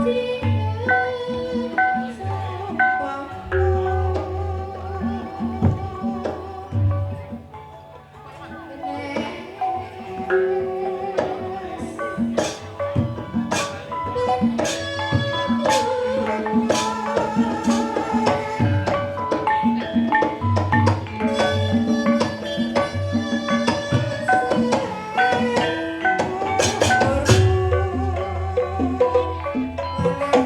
Thank you.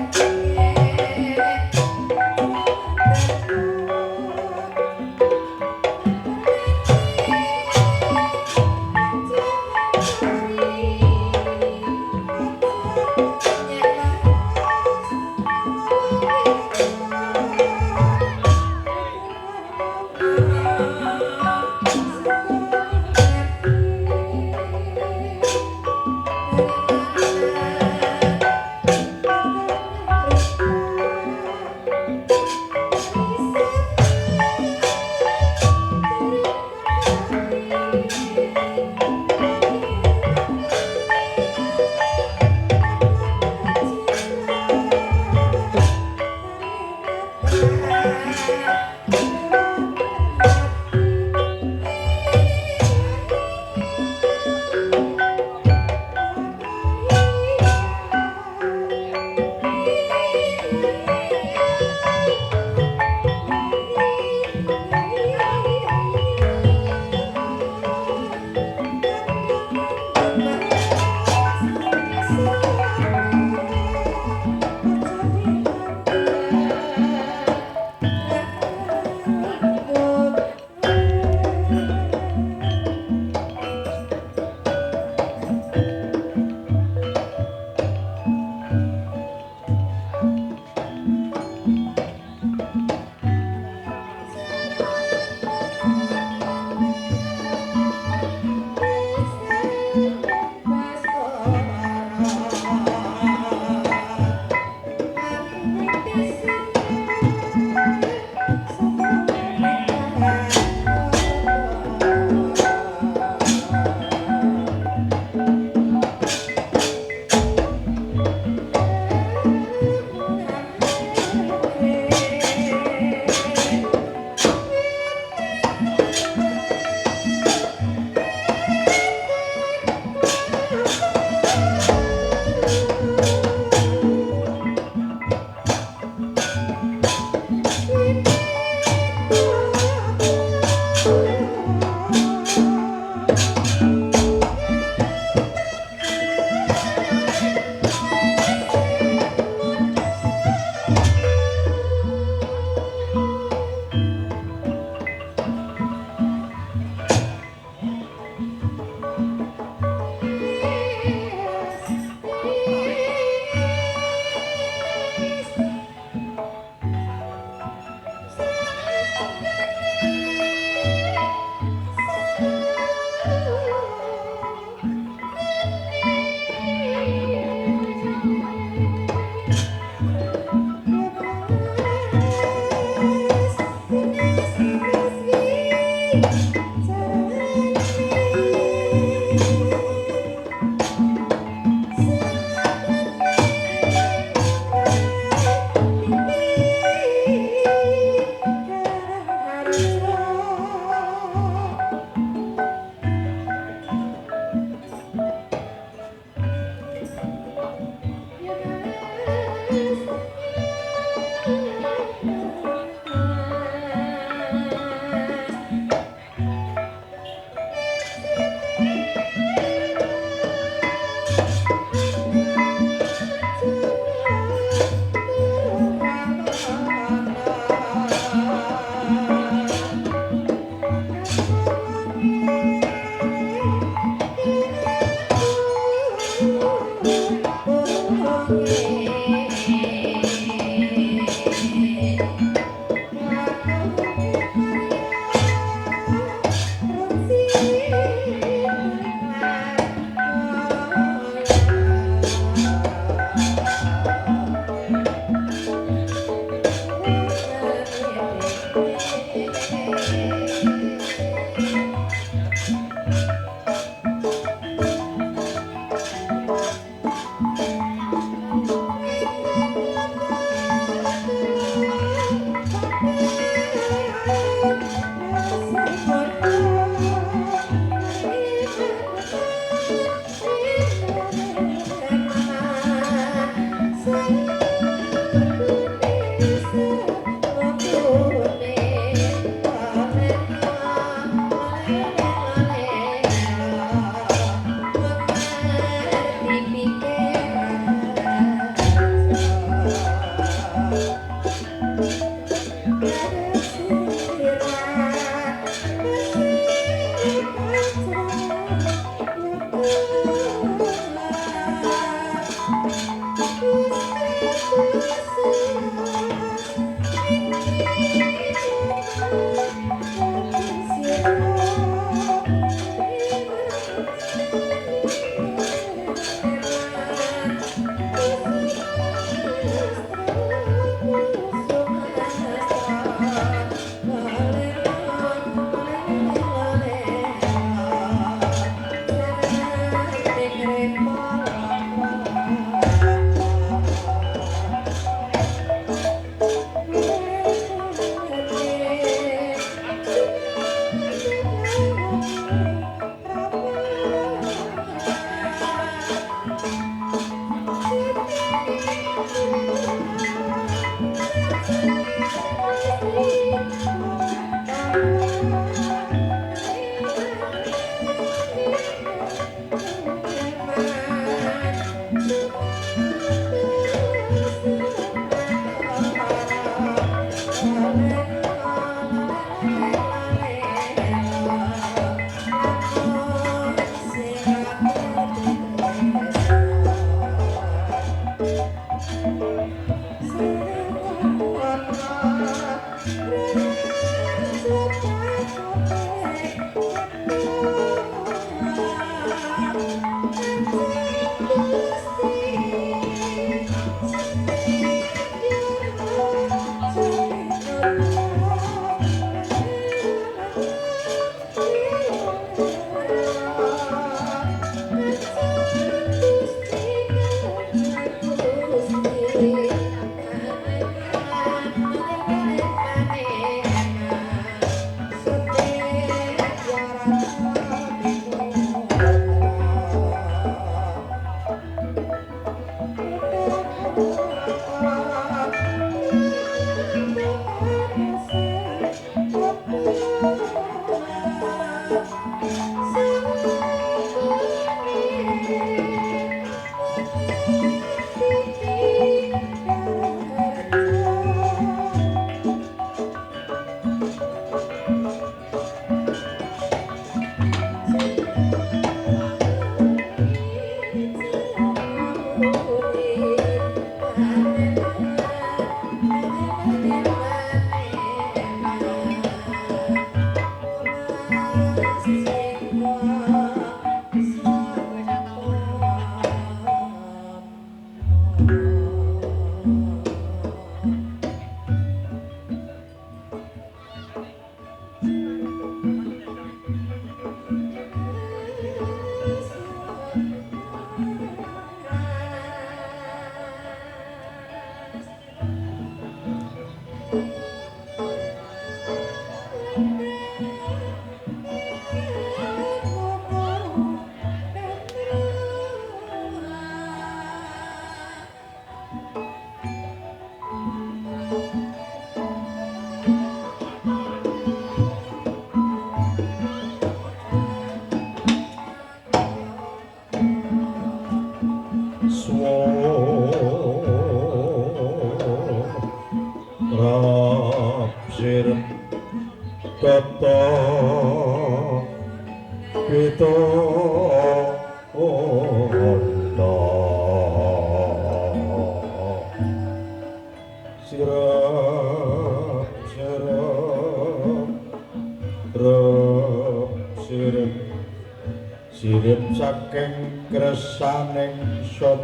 Saking kresaning sun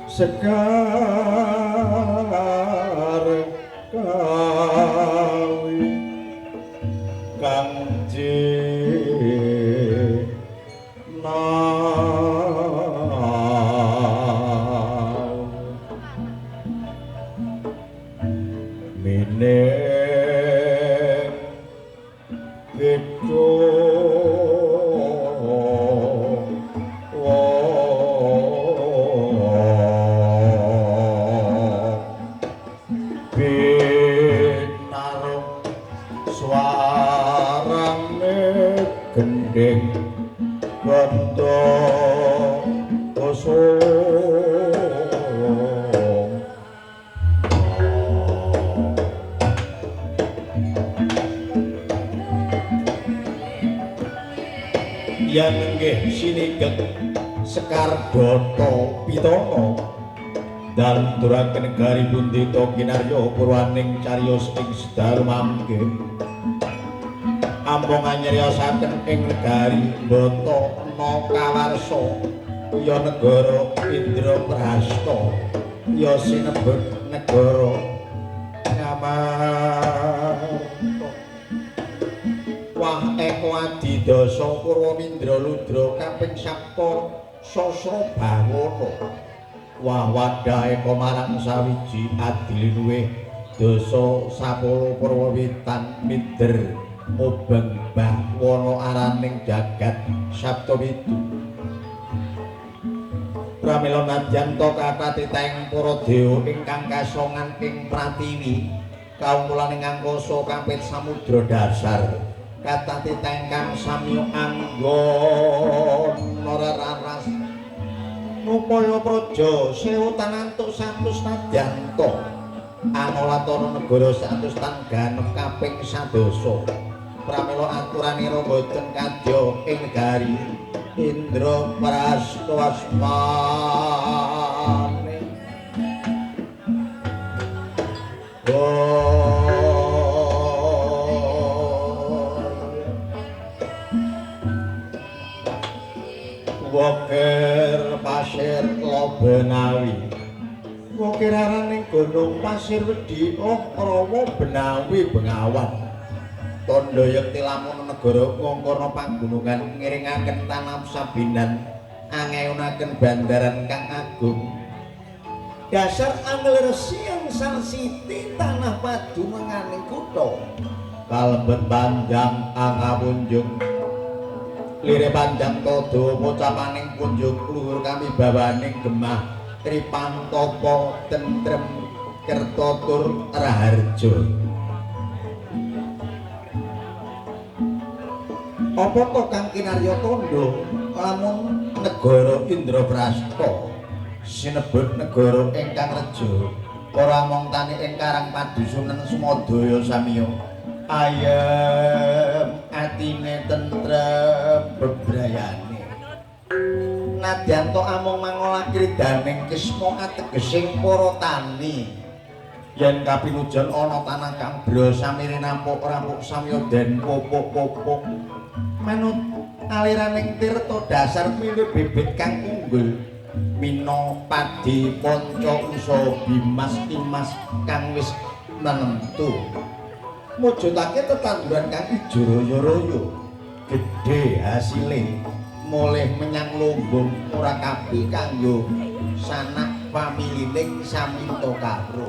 sekar kawi kang mining beto gending gandha kosong. Yang nggih sinigek Sekardata Pitana danduraken negari Pundita kinarya purwaning cariyos ing sedalu mangke ampun anyriyosaken ing negari Bata Nakawarsa ya negara Indraprasta ya sinebut negara Ngamarta. Wah Eko Adidasa Purwamindra Ludra kaping sapta sasra bawana. Wah wadah eko marang sawiji adilinuwih dasa sapala purwawitan mider mubeng bawana araning jagat Saptawidu. Pramila nadyan ta kathah titahing para dewa ingkang kasongan ing pratiwi kaungkulaning angkasa kapit samudra dasar kathah titah ingkang samya anggana raras nupaya praja sewu tanantuk satus nadyanta angalatara negara satus tan ganep kaping sadasa. Pramila aturanira boten kadya ing negari Indraprasta asmane. Wokir pasir Lobenawi, wokir araning gunung pasir wedi oh rawa Benawi Bengawan. Tandha yekti lamun negara ngangkara pagunungan ngiringaken tanam sabinan angeunaken bandaran kang agung. Dasar angel resian sansiti tanah padununganing kutha kalebet panjang angapunjung lire panjang todo pocapaning kunjung luhur kami bawaning gemah tripantapa tentrem kerta tur raharja. Apa to kang kinarya tandha lamun negara Indraprasta sinebut negara ingkang reja para among tani ing karang padusunan Sumadaya samiya ayem atine tentrem bebrayane. Nadyan to amung mangolah kridaning kisma ategesing para tani yen kapinujon ana tanah kang bra samire nampuk rampuk samya den popok-popok manut aliraning tirta dasar milih bibit kang unggul mina padi panca usaha bimas imas kang wis menentu mujudake tetanduran kang ijo royo-royo gedhe hasile mulih menyang lumbung ora kapi kanggo sanak familining saminta karo.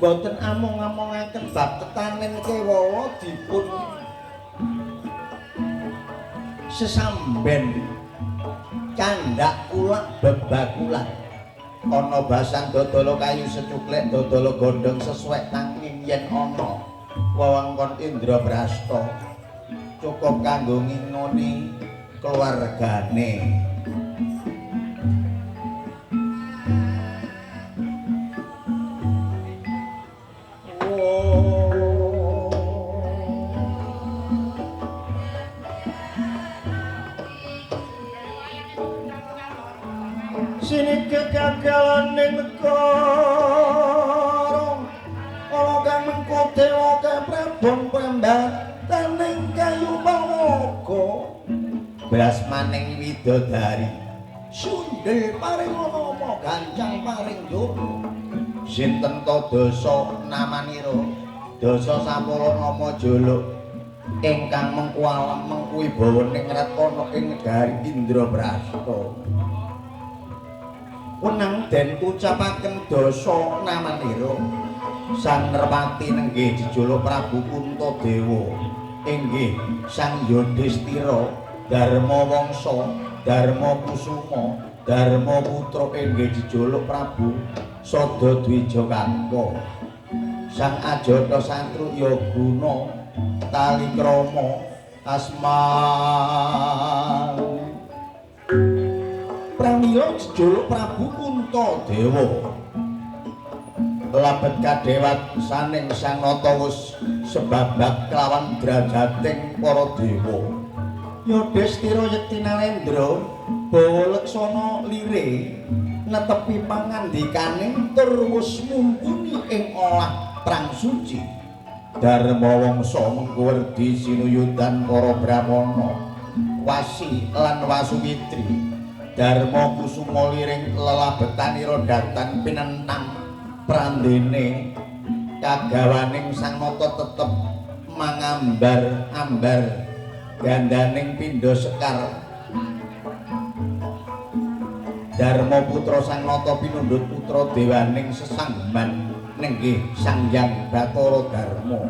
Boten among-amongaken bab tetanen kewala dipun sesamben candhak kulak bebakulan ana basan dodolo kayu secuklek dodolo gondhong sesuai tanging yen ana wewengkon Indraprasta cukup kanggo ngingoni keluargane. Sini kegagalan ning negara ana kang mengko dewa keprabon pambataning kayu mawaga brasmaning widodari sundel paring ana gancang paring ndoro sinten ta dasa namanira dasa sapala nama joluk ingkang mengku alam mengku wibawa ning ratana ing negari Indraprasta. Wenang den ucapaken dasa namanira Sang Nerpati nenggih jejuluk Prabu Puntadewa inggih Sang Yudhistira Dharma Wangsa Dharma Kusuma Dharma Putra inggih jejuluk Prabu Sada Dwija Kangka Sang Ajata Satru Yaguna Talikrama asma. Pramila jejuluk Prabu Puntadewa labet kadewat saning Sang Nata wus sebabak kelawan drajating para dewa. Yudhistira Yekti Nalendra Bawa leksana lire netepi pangandikaning tur wus mumpuni ing olah prang suci. Dharma wangsa mengko werdi sinuyudan para brahmana wasi lan wasuwitri. Dharma kusuma liring lelabetanira datan pinentang prandene kagawaning Sang Nata tetep mangambar-ambar gandaning pindha sekar. Dharma putra Sang Nata pinundhut putra dewaning sesanggeman nenggih Sang Hyang Bathara Dharma.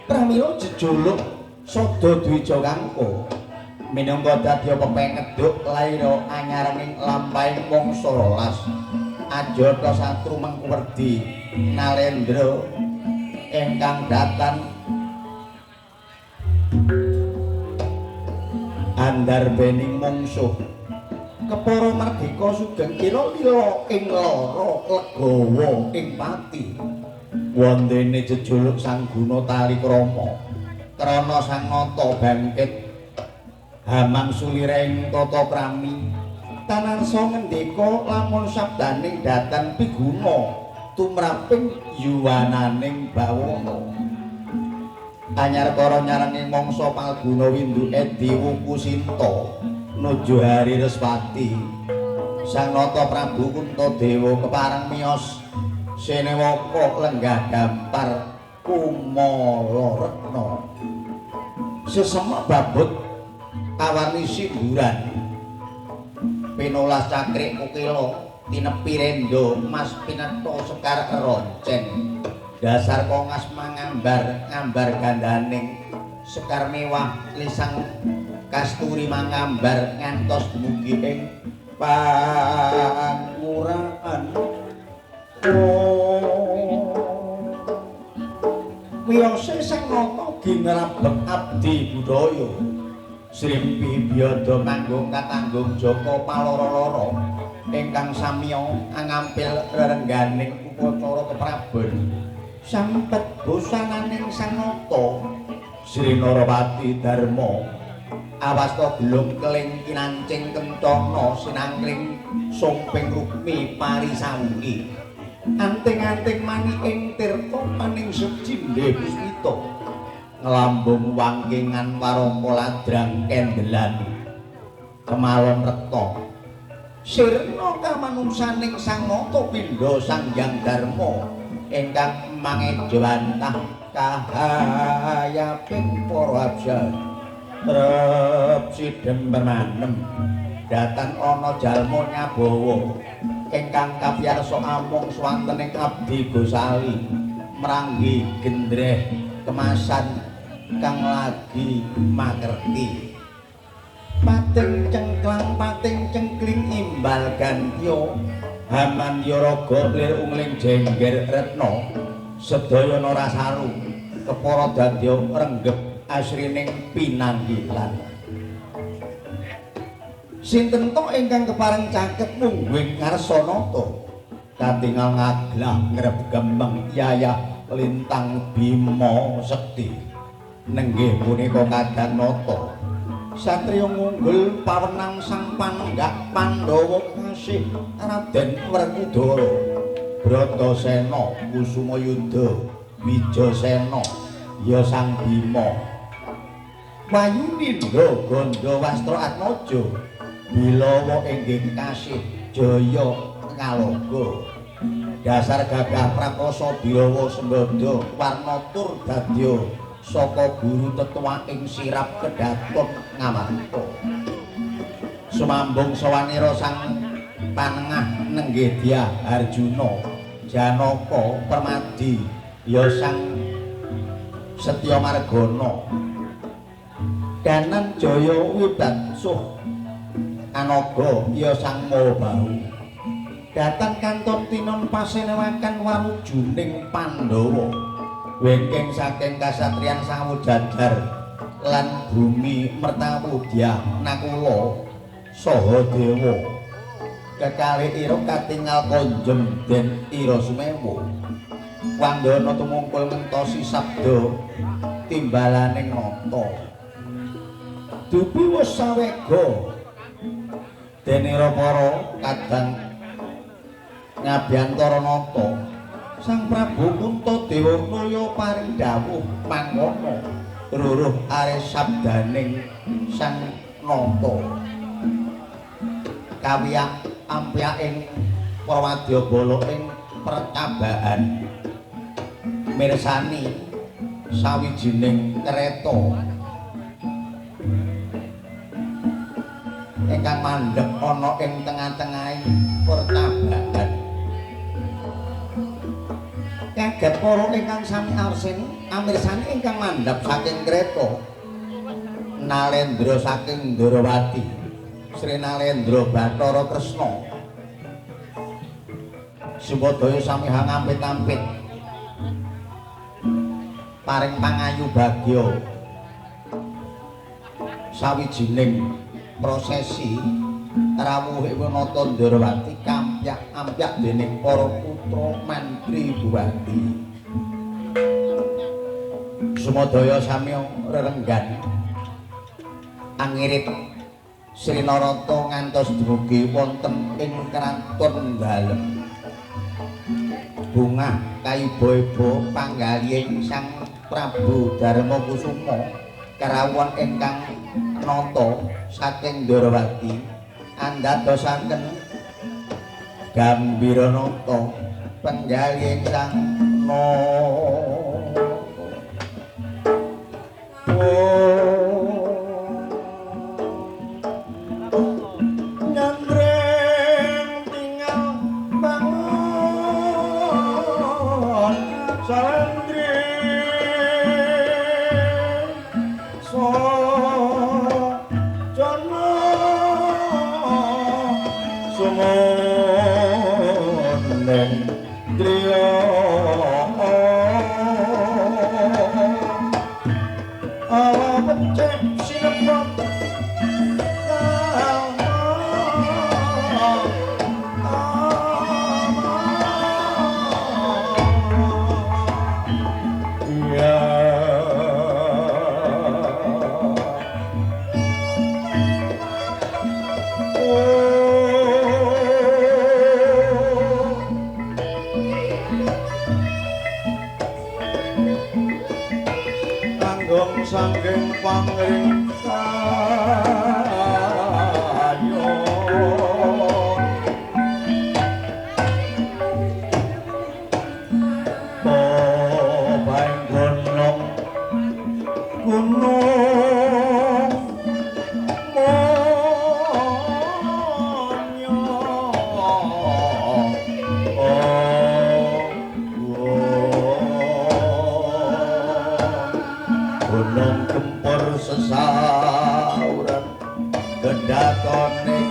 Pramila jejuluk Sada Dwija Kangka minangka dadya pepengeduk laira anyaraning lampahing mangsa rolas. Ajata satru mengkuwerdi Nalendra ingkang datan andarbening mungsuh. Kepara mardika sugeng kira lila ing lara legawa ing pati. Wondene jejuluk Sang Guna tali krama krana Sang Nata bangkit hamang sulireng tata prami. Tanarsa ngendika lamun sabdaning datan piguna tumraping yuwananing bawana. Anyar kara nyarenging mangsa Palguna windu edi wuku Sinta nuju hari Respati. Sang Nata Prabu Kuntadewa kepareng miyos senewaka lenggah dampar Kumala Retna. Sesemek babut kawarni simburan pinolas cakrik kukila tinepi rendo mas pinetha sekar roncen. Dasar kongas mangambar ngambar gandaning sekar mewah lisang kasturi mangambar ngantos dumugi ing panguraan. Wiyose Sang Nata ginrabek abdi budaya Srimpi biyada manggung katanggung jaka paloro-loro ingkang samya angampil rerengganing upacara keprabon. Sampet bosananing Sang Nata Sri Narapati Dharma awasta gelung keling kinancing kencana sinangkling somping rukmi parisawungi. Anting-anting maniking tirta paning sejinde puspita nglambung wangkingan warangka ladrang kendelan kemalon rekta. Sirna kamanungsaning Sang Nata pindha Sang Hyang Dharma ingkang mangejawantah kahayaping para abjad. Trep sidhem permanem datan ana jalma nyabawa ingkang kapiyarsa amung swantening abdi gosali mranggi gendreh kemasan kang lagi makerti. Pating cengklang pating cengkling imbal gantya haman yaraga lir ungling jengger retna sedaya narasaru kepara dadya renggep asrining pinanggilan. Sinten to ingkang kepareng caket mungguing ngarsa nata katingal ngaglah ngrep gemeng yayah lintang bima sekti nenggih punika kadang nata satriya ngunggul pawenang sang panenggak Pandhawa kasih Raden Werkudara Bratasena Kusumayuda Wijasena ya Sang Bima Wayunindra Gandha Wastra Atmaja Bilawa inggih kasih jaya ngaloga dasar gagah prakosa Bilawa sembada warna tur dadya saka guru tetuwaking sirap kedaton Ngamarta. Sumambung sawanira sang panengah nenggih Dyah Arjuna Janaka Permadi ya Sang Setya Margana Danan Jaya Wibatsuh Anaga ya Sang Mahabahu. Datan kanton tinon pasenewakan warujuning Pandhawa wengking saking kasatriyan Samujajar lan bumi mertamu Dyah Nakula saha dewa. Kekalih ira katingal konjem den Ira Sumewa. Wandana tumungkul ngentosi sabda timbalaning nata. Dupi wis sawega Denira para kadang ngabiyantara nata Sang Prabu Puntadewa nulya paring dawuh mangkono ruruh are sabdaning Sang Nata. Kawiyak ampyaking prawadyabala ing percabaan mirsani sawijining kereta ingkang mandheg ana ing tengah-tengahing percabaan. Kaget para ingkang sami amirsani ingkang mandhap saking kereta Nalendra saking Ndorowati, Sri Nalendra Bathara Kresna. Sumadaya sami hangampit-ampit paring pangayu bagya sawijining prosesi rawuh Nata Ndorowati kampyak-ampyak dening para putra mantri Buwati. Sumadaya sami rerenggan angirit Sri Narata ngantos dumugi wonten ing kraton dalem. Bungah kaiba-iba panggalihing Sang Prabu Darma Kusuma karawuhan ingkang nata saking Ndorowati andadosaken gambira nata panggalihing Sang Nata. Nyandreng tinggal bangun salendri sajana sumuneng driya ala becik sinebut sangking pangring kayo tobaing gunung gunung monyo gunung gempur sesauran kedatone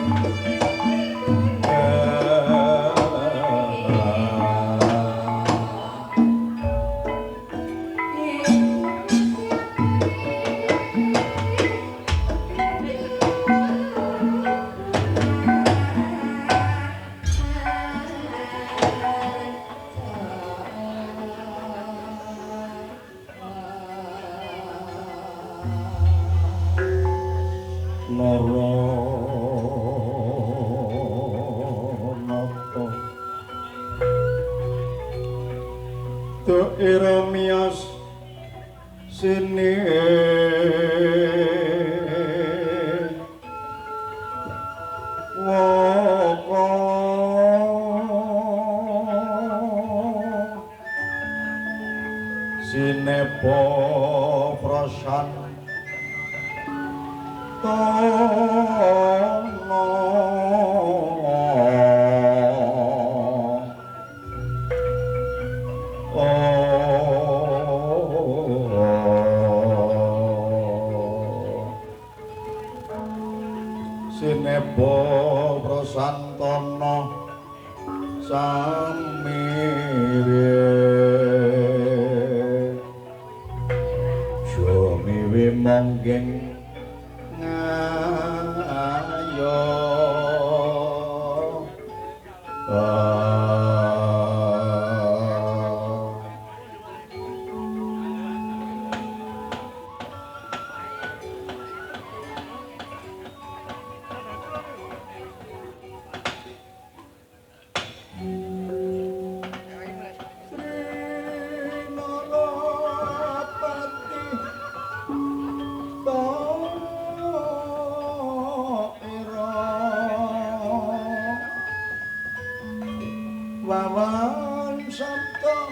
Wawan sabda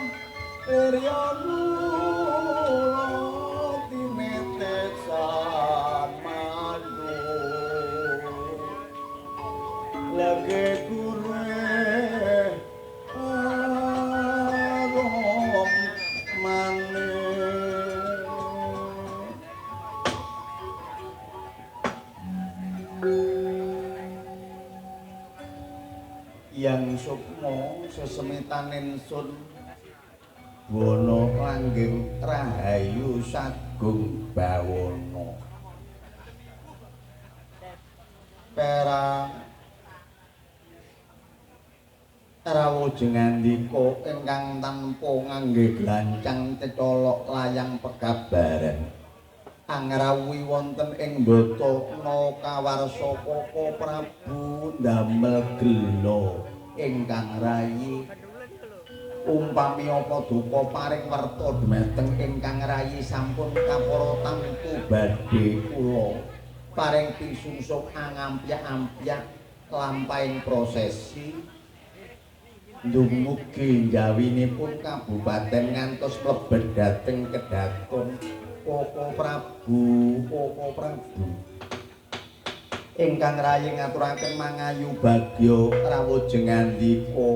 rirya lula tinetesan madu lage kure arom mane. Yang sukma sesemitanin sun bono langgeng rahayu sagung bawono pera rawuh ngandika ingkang tanpa ngangge glancang cecolok layang pekabaran angrawuhi wonten ing Batana kawarsa Koko Prabu ndamel gela ingkang rayi. Umpami apa duka paring werta dhumateng ingkang rayi sampun kapara tamtu badhe kula paring pisungsung angampyak-ampyak lampahing prosesi dumugi njawinipun kabupaten ngantos mlebet dhateng kedaton Koko Prabu. Koko Prabu ingkang rayi ngaturaken mangayu bagya rawuh ngandika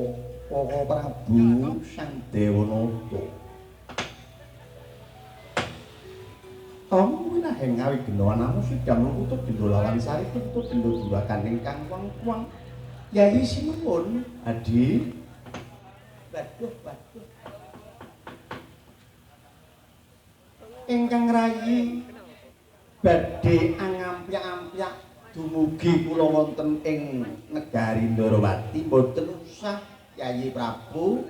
Koko Prabu Sang Dewanata. Om winahing ngawi genawan sidang kutub dendolawan sari kutub dendo durakan ingkang kuang-kuang. Yayi sinuwun Adi. Waduh waduh. Ingkang rayi badhe angampyak-ampyak dumugi kula wonten ing negari Ndarawati mboten usah Yayi Prabu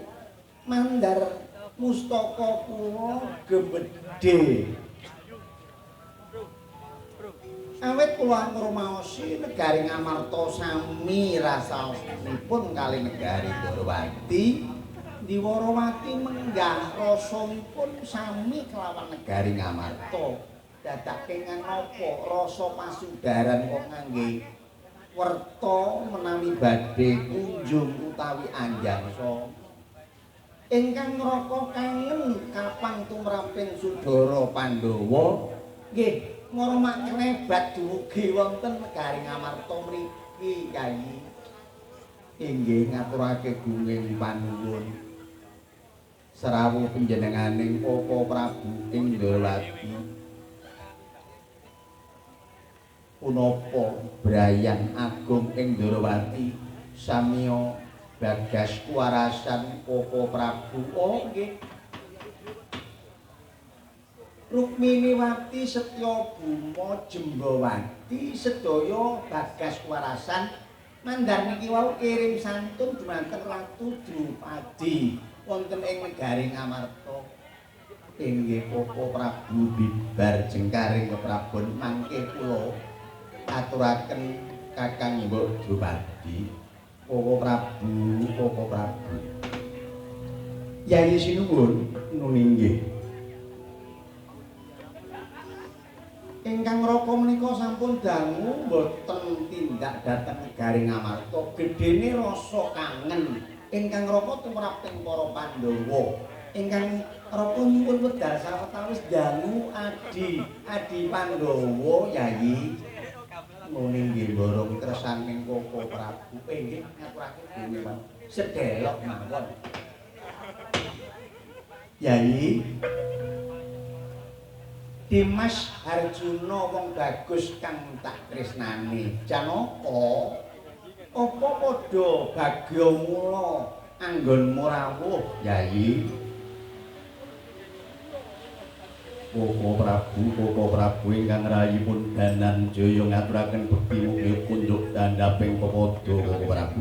mandar mustaka kula gemedhe. Awit kula ngrumaosi negari Ngamarta sami rasanipun kali negari Ndarawati. Diwarawati menggah rasanipun sami kelawan negari Ngamarta. Dadake napa rasa pasudaran kok ngangge werta menawi badhe kunjung utawi anjangsa. Ingkang ngraka kangen kapang tumraping Sudara Pandhawa nggih mara maknebat dumugi wonten negari Ngamarta mriki Kyai. Inggih ngaturake gunging panuwun serawuh panjenenganing Koko Prabu ing Ndrawati. Punapa brayan agung ing Ndrawati samiya bagas kuwarasan Koko Prabu. Oh nggih. Rukminiwati Setyabuma Jembawati sedaya bagas kuwarasan mandar niki wau kirim santun dumateng Ratu Drupadi wonten ing negari Ngamarta. Inggih Koko Prabu bibar jengkaring keprabon mangke kula aturaken Kakang Mbok Drupadi. Koko Prabu, Koko Prabu. Yayi sinuwun nun inggih. Ingkang raka menika sampun dangu mboten tindak dhateng negari Ngamarta, gedene rasa kangen ingkang raka tumraping para Pandhawa. Ingkang raka nyuwun wedal sawetawis dangu adi adi Pandhawa Yayi. Nun inggih borong kersaning Koko Prabu. Inggih ngaturake dhewe sedelok mawon. Yayi Dimas Harjuna wong bagus kang tak tresnani. Janaka apa padha bagya mula anggonmu rawuh Yayi? Koko Prabu, Koko Prabu ingkang rayipun Danan Jaya ngaturaken bekti mugi kunduk dandhaping pepadha Koko Prabu.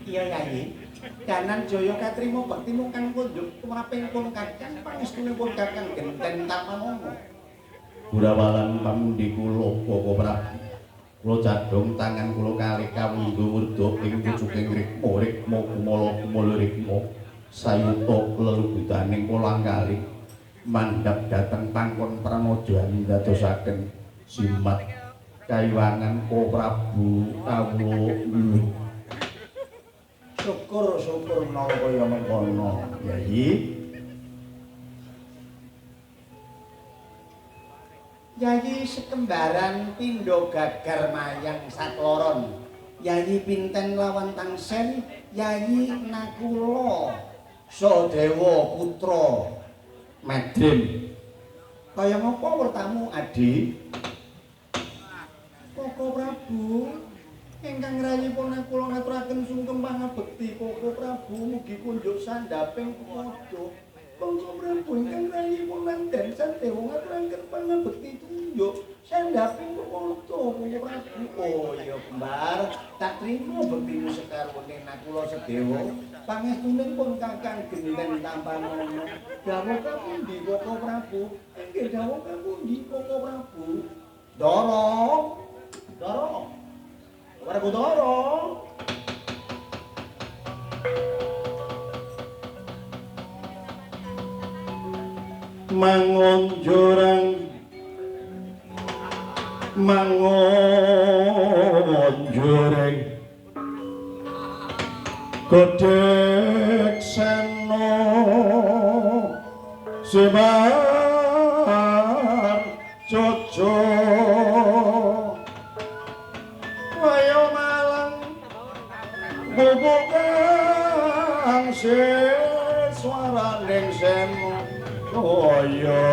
Iya Yayi. Danan Jaya katrima bektimu kang kunduk tumraping pun Kakang pangestunipun Kakang genten tapanono. Gurawalan pamundi kula Koko Prabu. Kula cadhong tangan kula kalih kawungga wurda ing pucuking rikma rikma kumala kumala rikma sayuta lelubutaning kolang kaling mandhap dhateng pangkon pranaja ndadosaken simat kaiwangan Koko Prabu kawula. Syukur-syukur menawa kaya mengkono, Yayi. Yayi sekembaran pindha gagar mayang sakloron. Yayi pinten lawan tangsen, Yayi Nakula Sadewa putra Madrim. Kaya ngapa wertamu, Adi? Koko Prabu, ingkang rayipun kula ngaturaken sungkem pangabekti Koko Prabu mugi kunjuk sandhaping pepadha. Koko Prabu ingkang rayipun Nanden Sadewa ngaturaken pangabekti tunjuk sandhaping pepadha Koko Prabu. Oh iya kembar, tak trima bektimu sekarwane Nakula Sadewa. Pangestune pun Kakang genten tampanana. Dawuh kapundi Koko Prabu? Inggih dawuh kapundi Koko Prabu? Ndara. Ndara. Werkudara. Mangonjorang mangonjoreng godhek sena semar jojo wayo malang bubukang swaraning sena kaya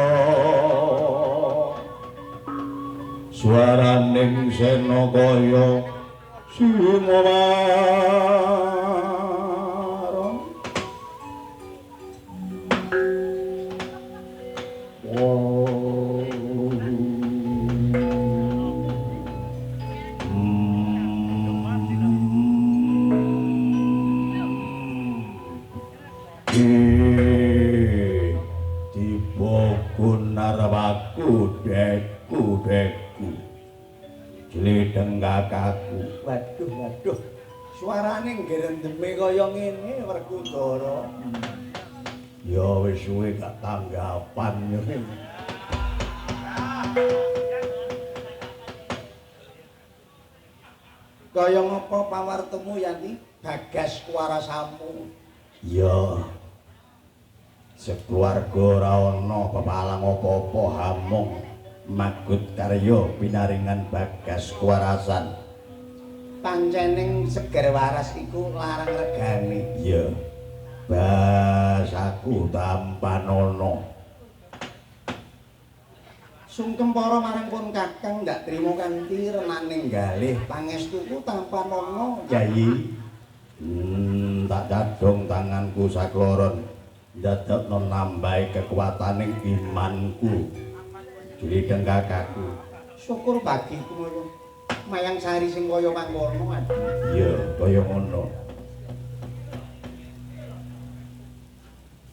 swaraning sena kaya simowarong. Deku deku jledeng kakakku. Waduh waduh, suarane ngerendeme kaya ngene Werkudara. Ya wis suwe gak tanggapan ngene. Kaya ngapa pawartemu Yanti Bagas kuwarasamu? Ya sekeluarga ora ana pepalang apa-apa, hamung magut karya pinaringan Bagas kuwarasan. Pancening seger waras iku larang regane. Iya. Basaku tampanana. Sungkem para marang pun Kakang ndak trima kanthi renaning galih pangestuku tampanana, Yayi. Tak cadhong tanganku sakloron ndadekno nambahi kekuataning imanku. Jlideng kakakku. Syukur bagiku ngono. Mayang sari sing kaya mangkono. Iya, kaya ngono.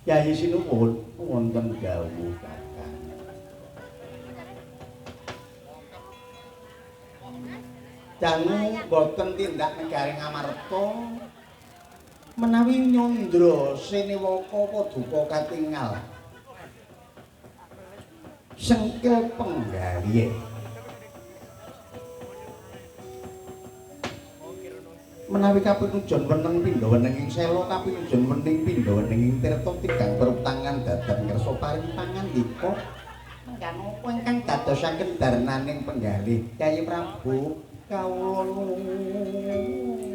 Yayi sinuwun wonten dawuh Kakang. Dangu boten tindak negari Ngamarta menawi nyandra Senewaka paduka katingal sengkil penggalih. Menawi kapinujon weneng pindha weneng ing sela, kapinujon wening pindha weneng ing tirta tigang perutangan dhateng ngersa paring pangandika. Mengkang apa ingkang dadosaken darnaning penggalih Kyai Prabu kawula nuwun.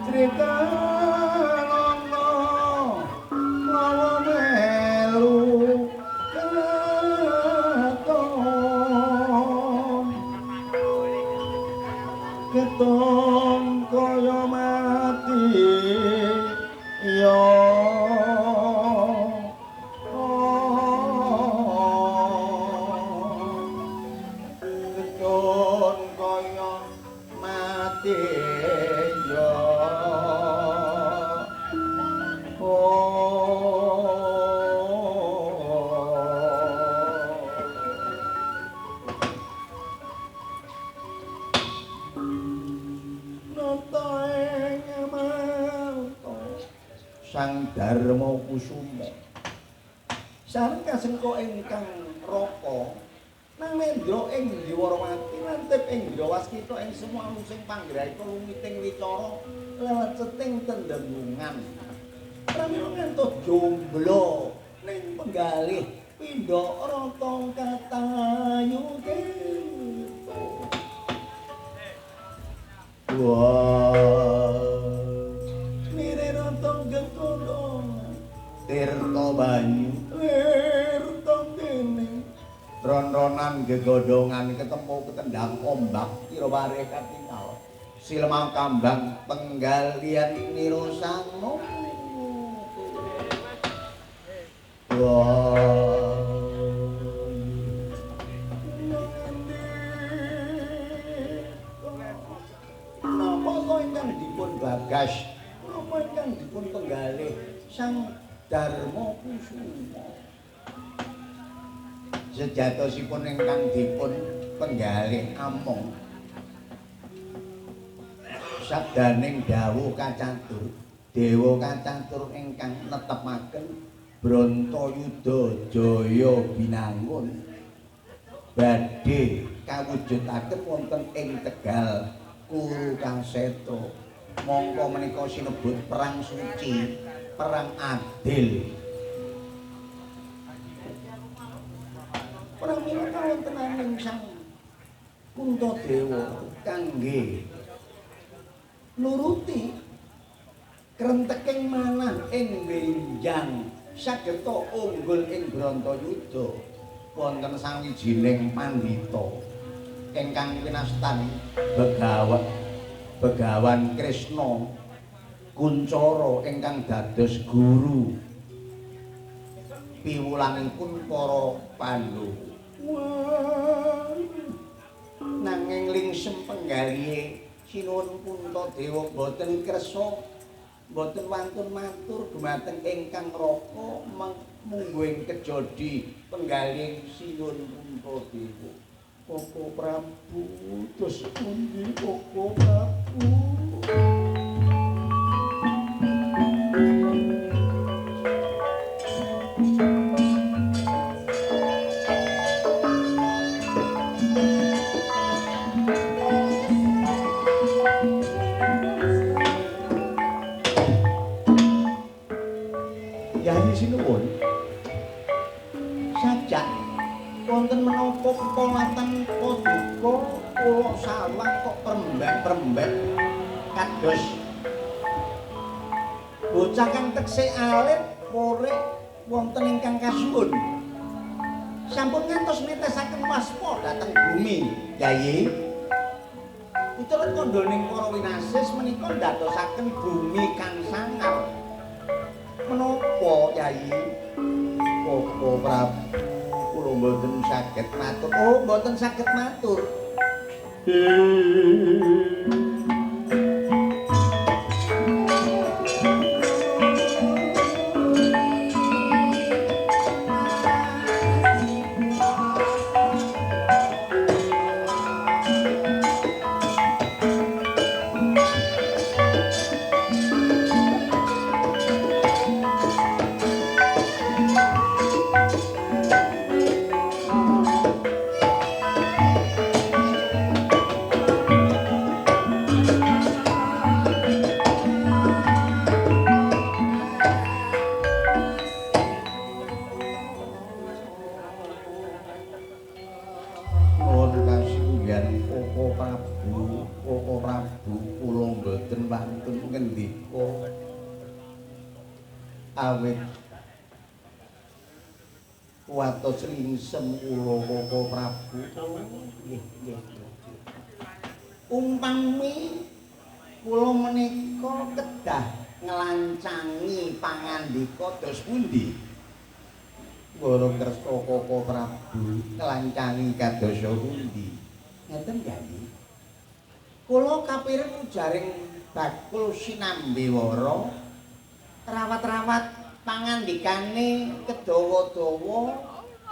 Cerita Sang Darma Kusuma. Sareng kasengko ingkang raka Nalendra ing Dwarawati lantip ing Drawaskita ing semua alusing panggraita lumiting wicara leleceting tendhengungan. Pramila ngantos jomblo ning penggalih pindha rata katayu tirta. Wah, mire rata gegodhong tirta banyu tirta dene ron-ronan gegodhongan ketemu ketendang ombak kira wareh katingal silemang kambang penggalian nirosano. Wah, napa to ingkang dipun bagas, napa ingkang dipun penggalih Sang Darma Kusuma? Sejatosipun ingkang dipun penggalih amung sabdaning dawuh kacatur dewa kacatur ingkang netepaken Brontoyuda Jaya Binangun badhe kawujudaken wonten ing Tegal Kurukasetra. Mongko menika sinebut perang suci, perang adil. Pramila kawontenaning Sang Puntadewa kangge nuruti krenteking manah ing benjang sageta unggul ing Brontoyuda wonten sawijining pandhita ingkang winastan Begawan Kresna Kuncara ingkang dados guru piwulangipun para Pandhawa. Nanging lingsem penggalihe Sinuwun Puntadewa boten kersa, boten wantun matur dumateng ingkang raka mungguing kejadi penggalih Sinuwun Puntadewa. Koko Prabu, dos pundi Koko Prabu? Yayi sinuwun, sajak wonten menapa pepolatan paduka kula sawang kok prembek-prembek kados bocah kang tekse alit pore wonten ingkang kasuwun. Sampun ngantos netesaken waspa dhateng bumi, Yayi. Miturut kandhaning para winasis menika ndadosaken bumi kang sangar. Menapa, Yayi? Koko Prabu, kula mboten saged matur. Oh, mboten saged matur. Awit kuwatos ringsem kula Koko Prabu. Nggih, nggih. Umpami kula menika kedah nglancangi pangandika dos pundi? Ngoro kersa Koko Prabu nglancangi kados pundi? Ngeten Yayi. Kula kapireng ujaring bakul sinambewara rawat-rawat pangandikane kedawa-dawa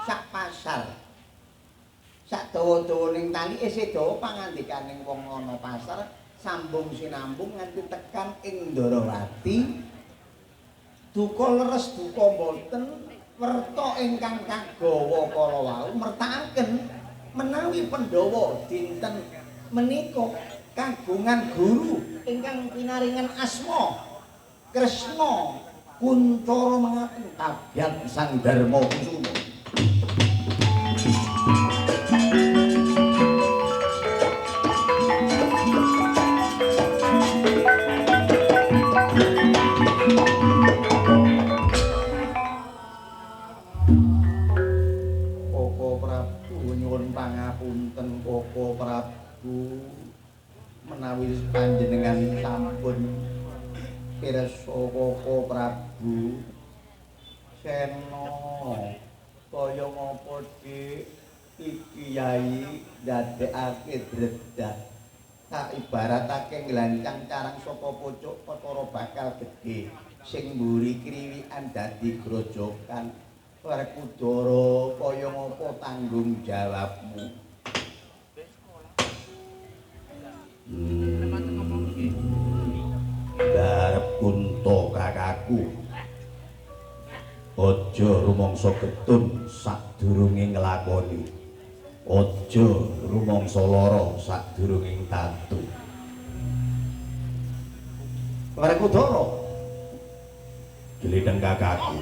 sak pasar. Sak dawa-dawaning tali isih dawa pangandikaning wong ana pasar sambung sinambung nganti tekan ing Ndorowati. Duka leres duka mboten werta ingkang kagawa kala wau mertakaken menawi Pandhawa dinten menika kagungan guru ingkang pinaringan asma Kresna Kuncara mengaten Kabyan Sang Darma Kusuma. Koko Prabu nyuwun pangapunten Koko Prabu menawi panjenengan sampun pirsa Koko Prabu Sena kaya ngapa Dik iki yai ndadekake dredak tak ibaratake nglancang carang saka pucuk perkara bakal gedhe sing mburi kriwikan dadi grojokan. Werkudara kaya ngapa tanggung jawabmu? Darep Kunta kakakku, aja rumangsa getun sadurunge nglakoni, aja rumangsa lara sadurunge tatu. Werkudara glitheng kakakku,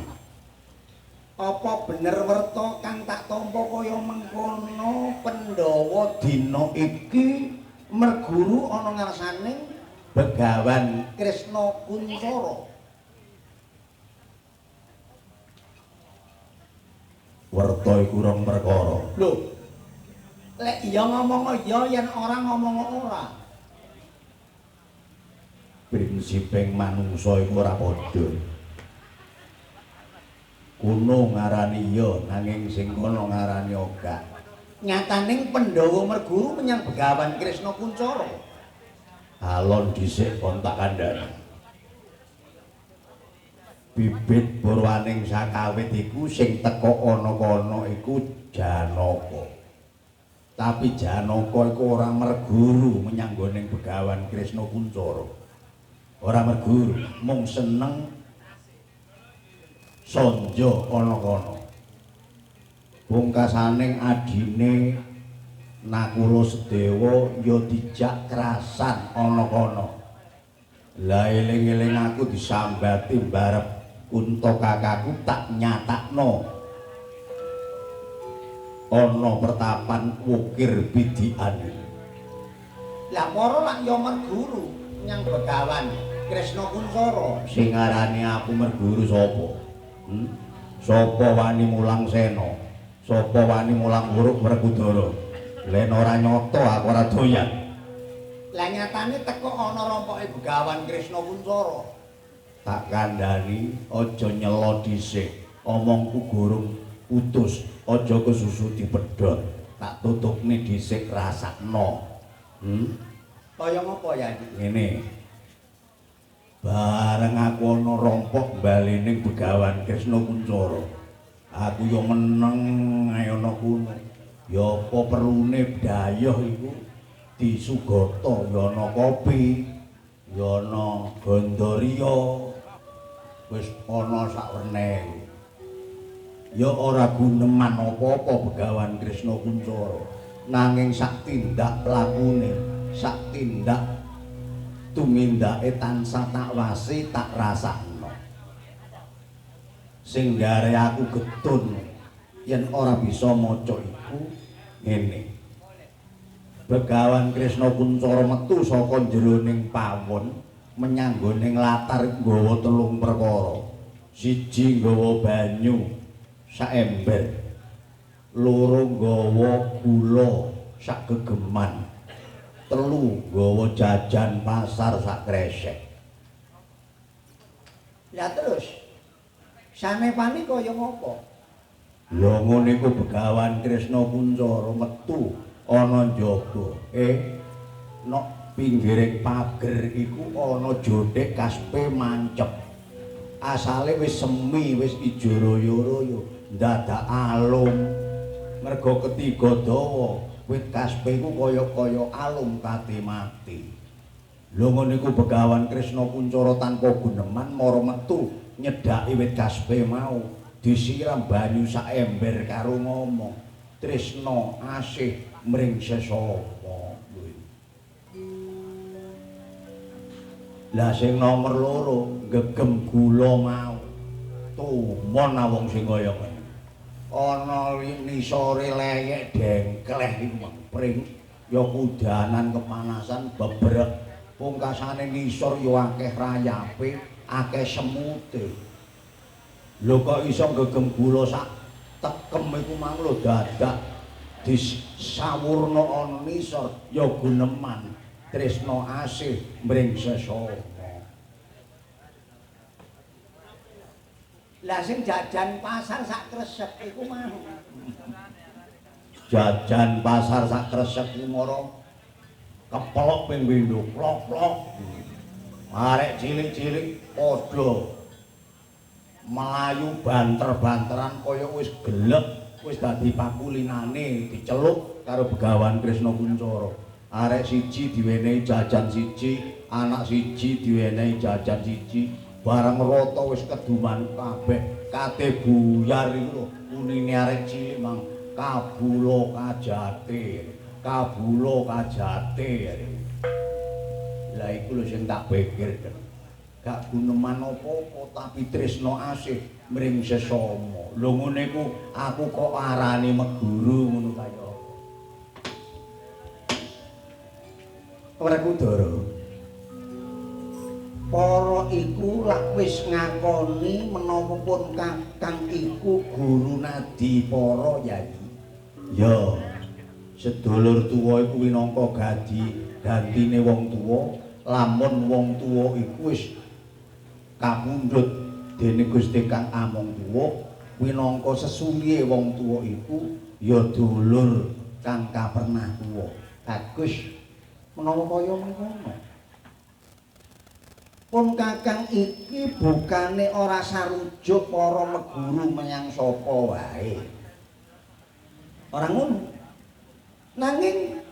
apa bener werta kang tak tampa kaya mengkono Pandhawa dina iki merguru ana ngarsaning Begawan Kresna Kuncara? Werta iku rong perkara. Lho, lek iya ngomong iya, yen ora ngomong ora. Prinsiping manungsa iku ora padha. Kuno ngarani iya, nanging sing kono ngarani ora. Nyataning Pandhawa merguru menyang Begawan Kresna Kuncara. Alon dhisik kon tak kandhani. Bibit purwaning sakawit iku sing teka ana kono iku Janaka. Tapi Janaka iku ora merguru menyang nggoning Begawan Kresna Kuncara. Ora merguru, mung seneng sonjo ana kono. Pungkasaning adine Nakula Sedewa ya dijak krasan ana kono. Lah eling-eling aku disambati mbarep Kunta kakakku tak nyatakno ana pertapan wukir bidikane. Lah para lak ya merguru nyang Begawan Kresna Kuncara. Sing ngarani aku merguru sapa? Sapa wani mulang Sena? Sapa wani mulang Wuruk Werkudara? Len ora nyata aku ora doyan. Lah nyatane teko ana rompoke Begawan Kresna Kuncara. Tak kandhani aja nyela dhisik. Omongku gorong putus, aja kesusu dipedhot. Tak tutupne dhisik rasakno. Kaya ngapa ya iki? Ngene. Bareng aku ana rompok bali ning Begawan Kresna Kuncara. Aku yo meneng ae ana kono. Ya apa perlune dayoh iku disugata, ya ana kopi, ya ana gondoriya, wis ana sakwerne. Ya ora guneman apa-apa Begawan Kresna Kuncara, nanging sak tindak lakune, sak tindak tumindake tansah tak wasi tak rasakno. Sing gare aku getun yen ora bisa maca iku ngene. Begawan Kresna Kuncara metu saka jeroning pawon menyang nggoning latar nggawa telung perkara. Siji nggawa banyu sak ember, loro nggawa gula sak gegeman, telu nggawa jajan pasar sak kresek. Lah terus sanepane kaya ngapa? Lha ngono iku Begawan Kresna Kuncara metu ana njaba. Nok pinggiring pager iku ana jothek kaspe mancep. Asale wis semi, wis ijo royo-royo, ndadak alum. Merga ketiga dawa, wit kaspe iku kaya-kaya alum kate mati. Lha ngono iku Begawan Kresna Kuncara tanpa guneman mara metu Nyedhaki wit kaspe mau disiram banyu sak ember karo ngomong tresna asih mring sesama. Lah sing nomor loro gegem gula mau. Tumon wong sing kaya ngene. Ana nisore leyek dengkleh iku pring ya kudanan kepanasan bebrek. Pungkasane ngisor ya akeh rayape, akeh semute. Lho kok iso gegem gula sak tekem iku mang lho dadak disawurna ana nisor ya guneman tresna asih mring sesama. Lah sing jajan pasar sak kresek iku mau. Jajan pasar sak kresek iku mara kepelok ping pindho, plok-plok. Arek cilik-cilik padha melayu banter-banteran kaya wis gelek, wis dadi pakulinane diceluk karo Begawan Kresna Kuncara. Arek siji diwenehi jajan siji, anak siji diwenehi jajan siji. Barang rata wis keduman kabeh, kate buyar iku lho unine arek cilik mang kabula kajate, kabula kajate. Lah iku lho sing tak pikir. Gak guneman apa-apa tapi tresna asih mring sesama. Lho ngene iku aku kok arani meguru ngono kaya apa. Werkudara. Para iku lak wis ngakoni menapa pun kakang iku guru nadi para yayi. Ya, sedulur tuwa iku minangka gadi gantine wong tuwa, lamun wong tuwa iku wis kapundhut dene Gusti Kang Among Tuwa, minangka sesulihe wong tuwa iku ya dulur kang kapernah tuwa. Bagus menawa kaya mengkono. Pun kakang iki bukane ora sarujuk para meguru menyang sapa wae. Ora ngono. Nanging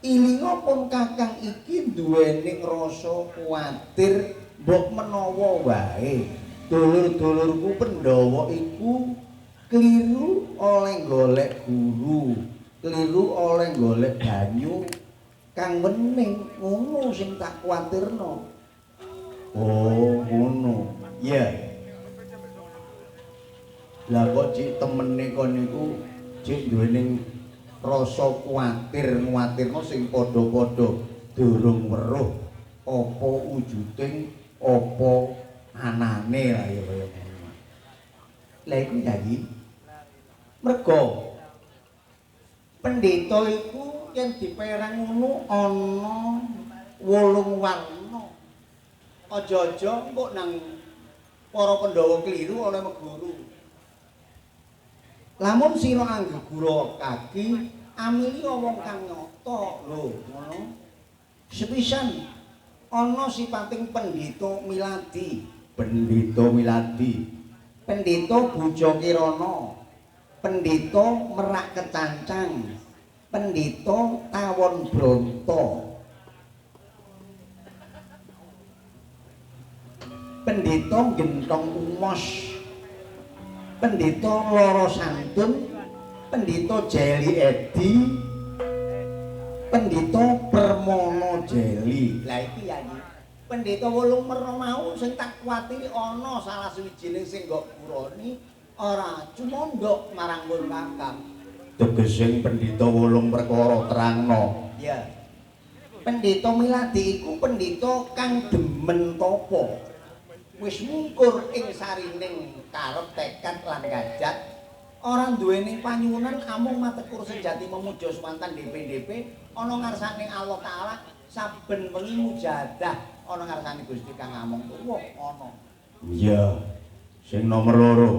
ilinga pun kakang iki duweni rasa kuwatir mbok menawa wae dulur-dulurku Pandhawa iku kliru oleh golek guru, kliru oleh golek banyu kang wening, ngono sing tak kuwatirno. Oh, ngono. Iya. Lah kok cik temene kon niku cik duweni rasa kuwatir, nguwatirno sing padha-padha durung weruh apa wujuding apa anane lah ya kaya ngono. Lah iku yayi. Mergo pendeta iku yen diperang ngono ana 8 warna. Aja-aja engko nang para Pandhawa kliru oleh meguru. Lamun sira anggegura kaki, amili wong kang nyata lho, ngono. Sepisan ana sipating pendhita miladi, pendhita miladi, pendhita Buja Kirana, pendhita Merak Kecancang, pendhita Tawon Bronto, pendhita Gentong Umos, pendhita Loro Santun, pendhita Jeli Edi, pendhita Permono Jeli. Lah iki ya iki pendhita 8 merna mau sing tak kuwatiri ana salah suwijining sing nggo guroni ora cumandhok marang nggon kakang. Tegesing pendhita 8 perkara terangno. Ya. Pendhita miladi iku pendhita kang demen tapa. Wis mungkur ing sarining karep tekad lan gajat, ora duweni panyuwunan amung matekur sejati memuja swantan DP-DP ana ngarsane Allah Taala saben wengi mujahadah ana ngarsane Gusti Kang Among Tuwa ana. Iya. Sing nomor loro.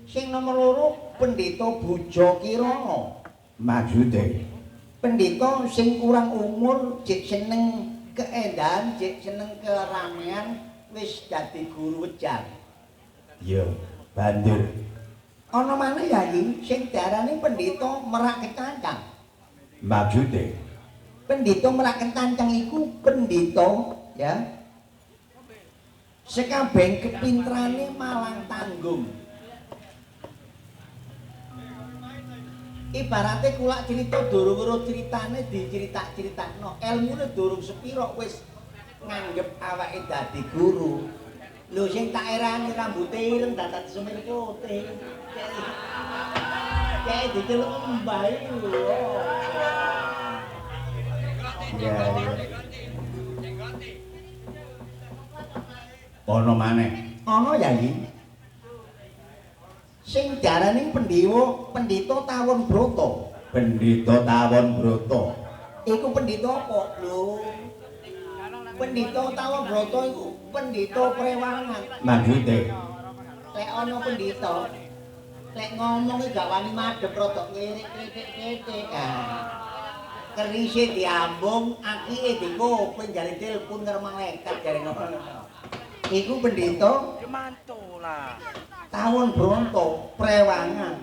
Sing nomor loro pendhita Buja Kirana. Maksude pendhita sing kurang umur, jek seneng keendahan, jek seneng keramaian, wis dadi guru wejan. Iya, banjur ana maneh yayi sing diarani pendhita Merak Kecancang. Maksude pendhita Merak Kecancang iku pendhita ya Sekabeh kepintrane malang tanggung. Ibarate kulak cerita durung weruh critane diceritak-critakno, elmune durung sepira wis nganggep awake dadi guru. Lho sing tak erani rambute ireng dadak semir putih. Kayak diceluk mbah iku. Iya, iya. Ana maneh. Ana Yayi. Sing diarani pendewa, Pendhita Tawon Brata. Pendhita Tawon Brata. Iku pendhita apa? Lho. Pendhita Tawon Brata iku pendhita prewangan. Maksude lek ana pendhita lek ngomong iki gak wani madhep rada ngelirik kritik-kritik. Ah. Kerise diambung, akike dikoping jare telepon karo malaikat jare ngono. Iku pendhita mantu lah. Tawon Brata prewangan.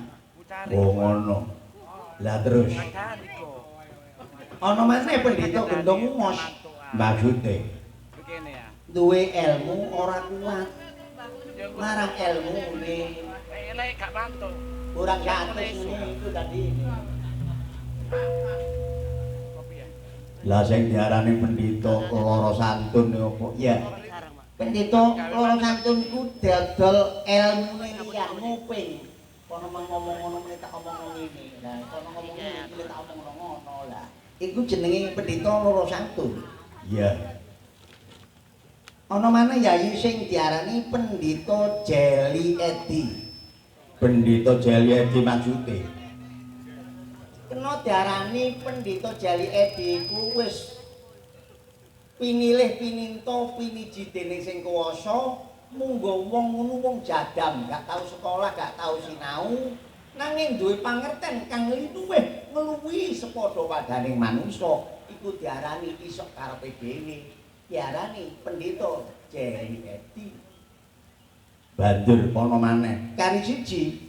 Oh ngono. Lah terus ana maneh pendhita Gendong Umos. Maksude duwe ilmu ora kuat. Marang ilmune elek gak mantu. Kurang 100 ngene iku tadi. Lah sing diarani pendhita Loro Santun apa? Ya. Pendhita Loro Santun ku dodol elmune liyan nguping. Kono ngomong ngono mene tak omong ngene. Lah kono ngomong ngene mene tak omong ngono lah. Iku jenenge pendhita Loro Santun. Iya. Ana maneh Yayi sing diarani Pendhita Jeli Edi. Pendhita Jeli Edi maksude? Kena diarani Pendhita Jeli Edi iku wis pinilih pininta piniji dening sing kuwasa, munggo wong ngono wong jadam, gak tau sekolah, gak tau sinau, nanging duwe pangerten kang linuwih ngluwihi sepadha wadaning manungsa, iku diarani isok karepe dhewe. Diarani Pendhita Jeli Edi. Banjur ana maneh kari siji.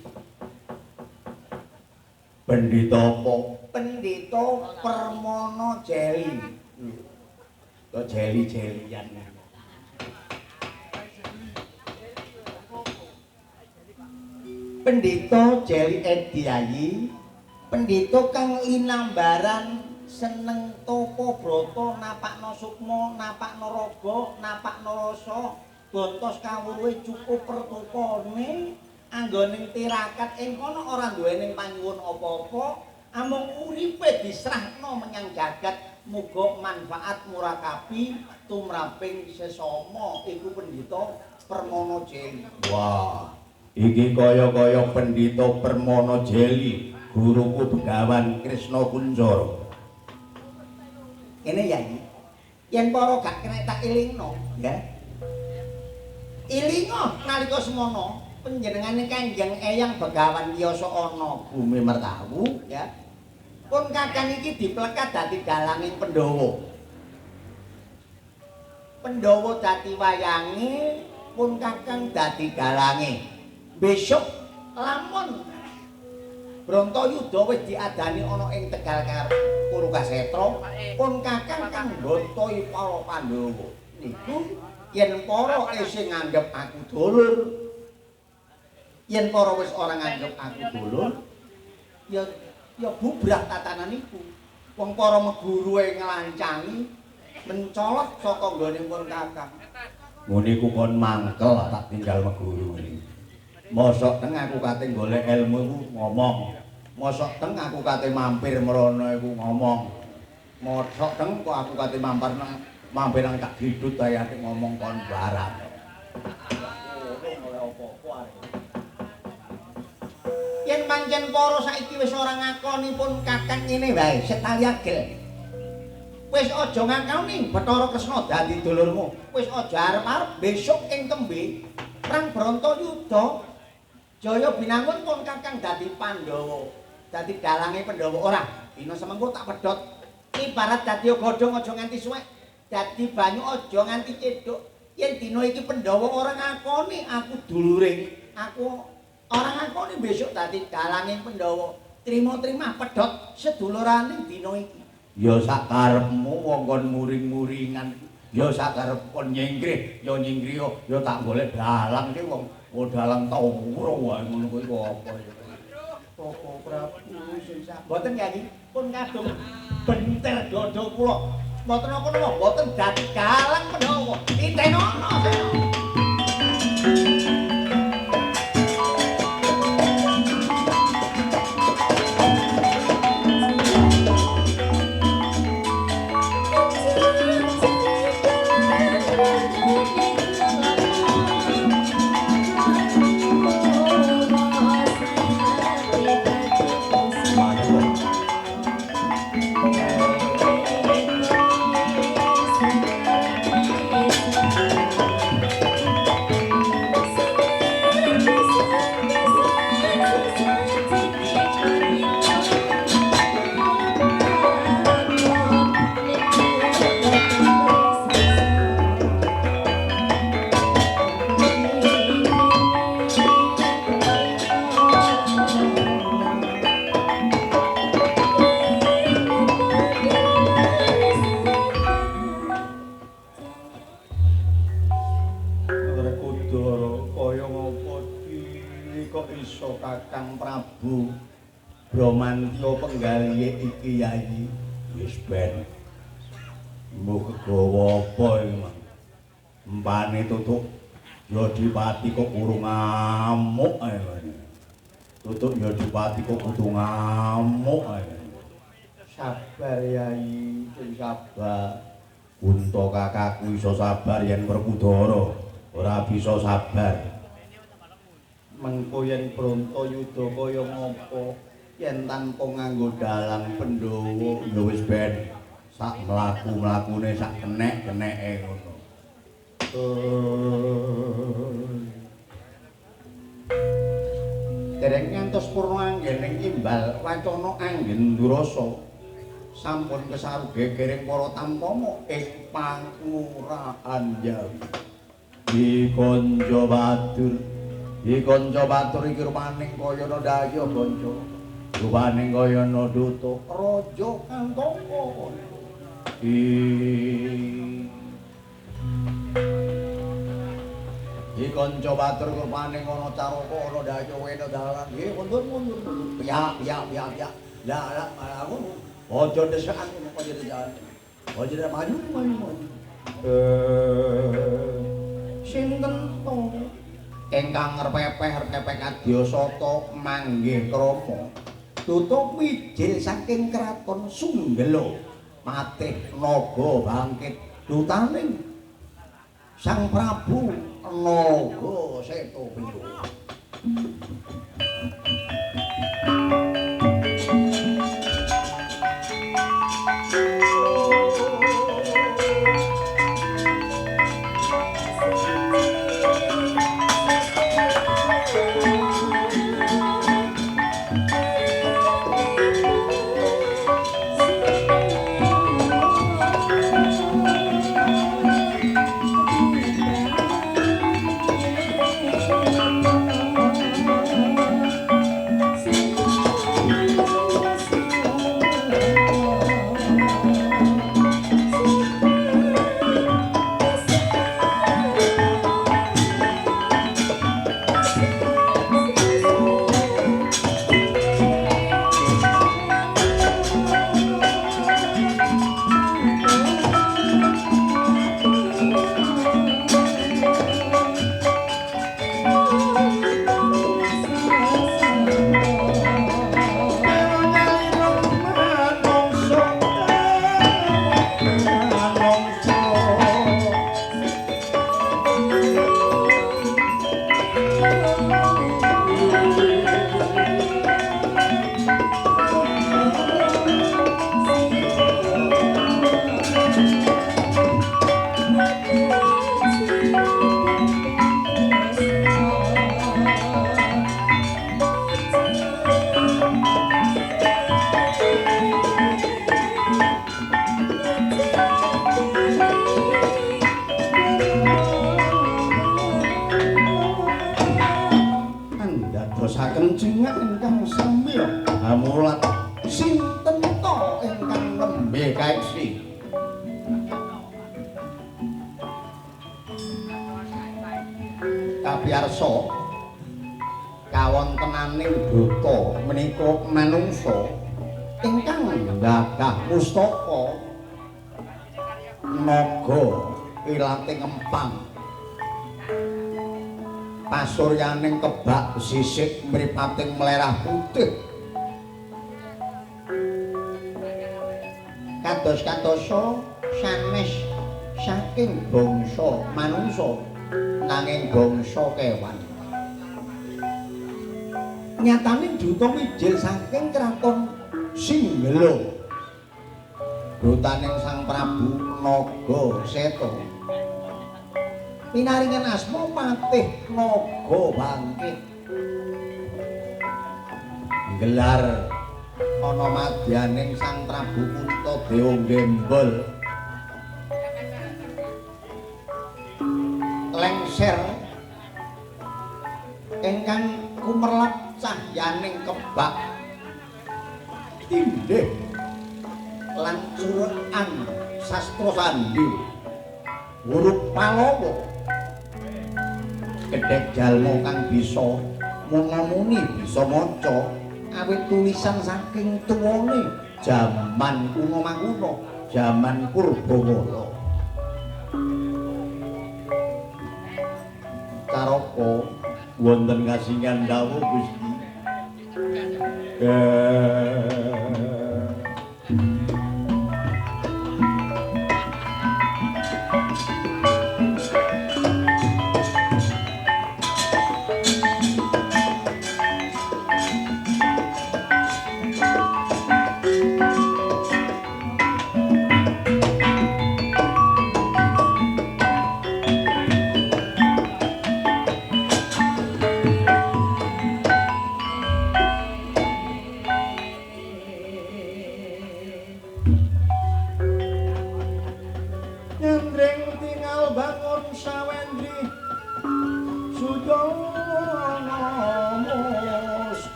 Pendhita apa? Pendhita Permana Jeli. Kok jeli-jelian. Pendhita Jeli Edi Yayi, pendhita kang linambaran seneng tapa brata, napakna sukma, napakna raga, napakna rasa, bontos kawruhe cukup pertopane, anggoning tirakat ing kono ora duwening panyuwun apa-apa, amung uripe diserahno menyang jagat, muga manfaat murakabi tumraping sesama. Iku Pendhita Permana Jeli. Wah, iki kaya-kaya Pendhita Permana Jeli, guruku Begawan Kresna Kuncara. Ngene Yayi, yen para gak kena tak elingno, ya. Ilingo nalika semono panjenengane Kanjeng Eyang Begawan Wiyasa ana bumi Mertawu, ya. Pun kakang iki diplekat dadi dalanging Pandhawa. Pandhawa dadi wayange, pun kakang dadi dalange. Besok lamun Brontoyuda wis diadani ana ing Tegal Kurukasetra, pun kakang kang mbantoi para Pandhawa. Niku yen para isih nganggep aku dulur, yen para wis ora nganggep aku dulur, ya ya bubrah tatanan iku. Wong para meguru nglancangi mencolot saka nggone pun kakang. Ngene iku kon mangkel tak tinggal meguru ngene. Mosok teng aku kate golek ilmu iku ngomong. Mosok teng aku kate mampir mrono iku ngomong. Mosok teng kok aku kate mampir nang tak glidut ae ate ngomong kon barang. Yen pancen para saiki wis ora ngakoni pun kakang ngene wae, setali agel. Wis aja ngakoni Bathara Kresna dadi dulurmu. Wis aja arep-arep besok ing tembe perang Brontoyuda Jaya Binangun pun kakang dadi Pandhawa. Dadi dalange Pandhawa ora. Dina semengko tak pedhot. Ibarat dadi godhong aja nganti suwek, dadi banyu aja nganti cedhuk. Yen dina iki Pandhawa ora ngakoni aku dulure, aku ora ngakoni besok dadi dalange Pandhawa. Trima-trima pedhot sedulurane dina iki. Ya sak karepmu wong kon muring-muringan. Ya sakarep kon nyingkrih, ya nyingkrih ya tak golek dalang iki wong dalang turu wae ngono kuwi apa ya. Koko Prabu sing sabar. Mboten Kyai, pun kadung benter dada kula. Mboten napa-napa, mboten dadi dalang menapa. Titenono. Bramantya penggalihe iki Yayi wis ben mbuh kegawa apa iki Mang empane tutuk Yodipati kok urung ngamuk ae tutuk Yodipati kok kudu ngamuk ae sabar Yayi sing sabar unta kakakku iso sabar yen Werkudara ora bisa sabar mengko yen Brontoyuda kaya ngopo yen tanpa nganggo dalang Pandhawa ya wis ben sak mlaku-mlakune sak kenek-keneke ngono. Dereng ngantos purna anggening imbal wacana anggen durasa sampun kesaru gegering para tampama ing pangurahan Jawi. Ki kanca batur, ki kanca batur iki rupaning kaya ndaya kanca. Rupaning kaya duta raja Kantaka. Iki kanca batur rupaning ana caraka ana daya wena dalan. Nggih mundur mundur mundur. Piyak piyak piyak piyak. Lah lah aku aja desakan aja desakan. Aja maju maju maju. Sinten to ingkang repepeh-repepeh kadyasata manggih krama. Tutup mijil saking kraton Sunggela patih naga bangkit dutaning Sang Prabu Naga Seta Penjowo. Andadosaken cengak ingkang samya hamulat sinten to ingkang nembe kaeksi. Kapiyarsa kawontenaning duta menika manungsa ingkang gadah pustaka naga ilating empang pasuryaning kebak sisik mripating mlerah putih kados-kadosa sanes saking bangsa manungsa nanging bangsa kewan. Nyatane duta mijil saking kraton Singgela, dutaning Sang Prabu Naga Seta, pinaringan asma Patih Naga Bangkit. Gelar ana madyaning Sang Prabu Puntadewa Gembol lengser ingkang kumerlap cahyaning kebak tindih lan curukan sastra sandi huruf Palawa gedhek jalma kang bisa muna-muni bisa maca awit tulisan saking tuwane jaman kuno makuno, jaman purbakala. Caraka wonten kasingan dawuh Gusti.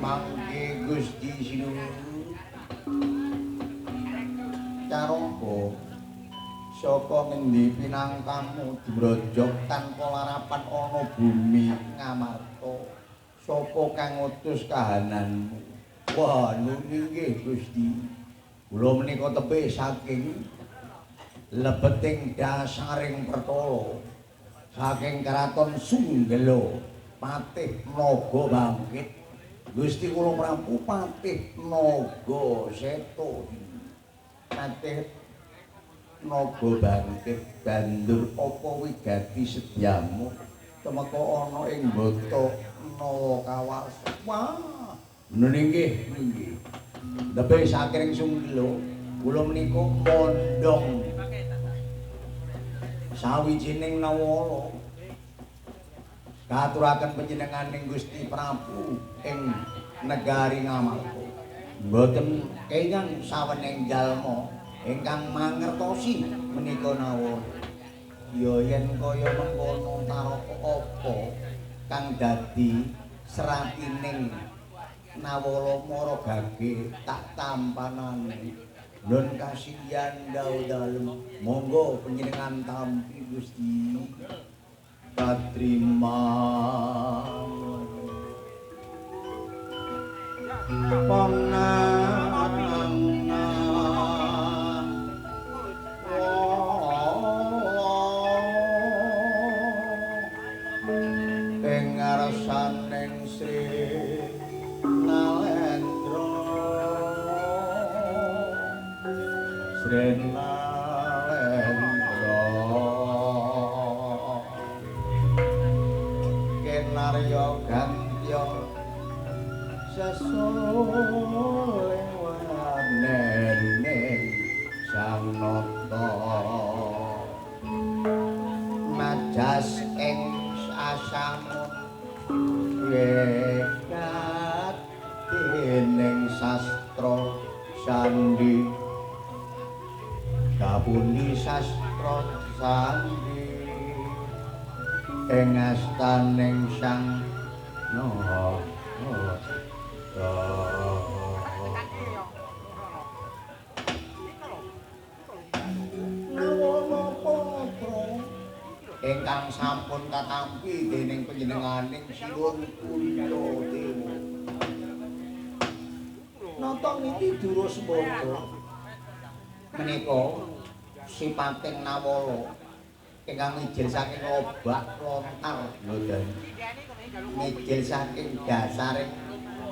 Mangke Gusti Sinuwun. Caraka saka ngendi pinangkamu dimrojok tanpa larapan ana bumi Ngamarta? Sapa kang ngutus kahananmu? Wah, nggih Gusti. Kula menika tebih saking lebeting dasaring pertala, saking keraton Sunggela, Patih Naga Bangkit. Gusti kula Prabu Patih Naga Seta. Patih Naga Bangkit bandur apa wigati sedyamu tumeka ana ing bata Nawa Kawasa. Wah, nggih nggih. Tebih saking Sunggela kula menika mondhong sawijining nawala. Katuraken panjenenganing Gusti Prabu ing negari Ngamarta. Mboten kenging sawening jalma ingkang mangertosi menika nawala. Ya yen kaya mengkono taraka apa kang dadi seratining nawala mara gage tak tampanane. Nun kasihan dawuh dalem. Monggo panjenengan tampi Gusti. Katrima ing ngarsaning Sri Nalendra, Sri Nalendra Kenarya Gantya sesuling warnene Sang Nata. Jas ing asamun wegat dening sastra sandi kapundi sastra sandi ing astaning sang no ingkang sampun katampi dening panjenenganing Sinuwun Puntadewa. Nata niki Durasmada menika sipating Nawala ingkang mijil saking lobak lontar mboten. Mijil saking dasaring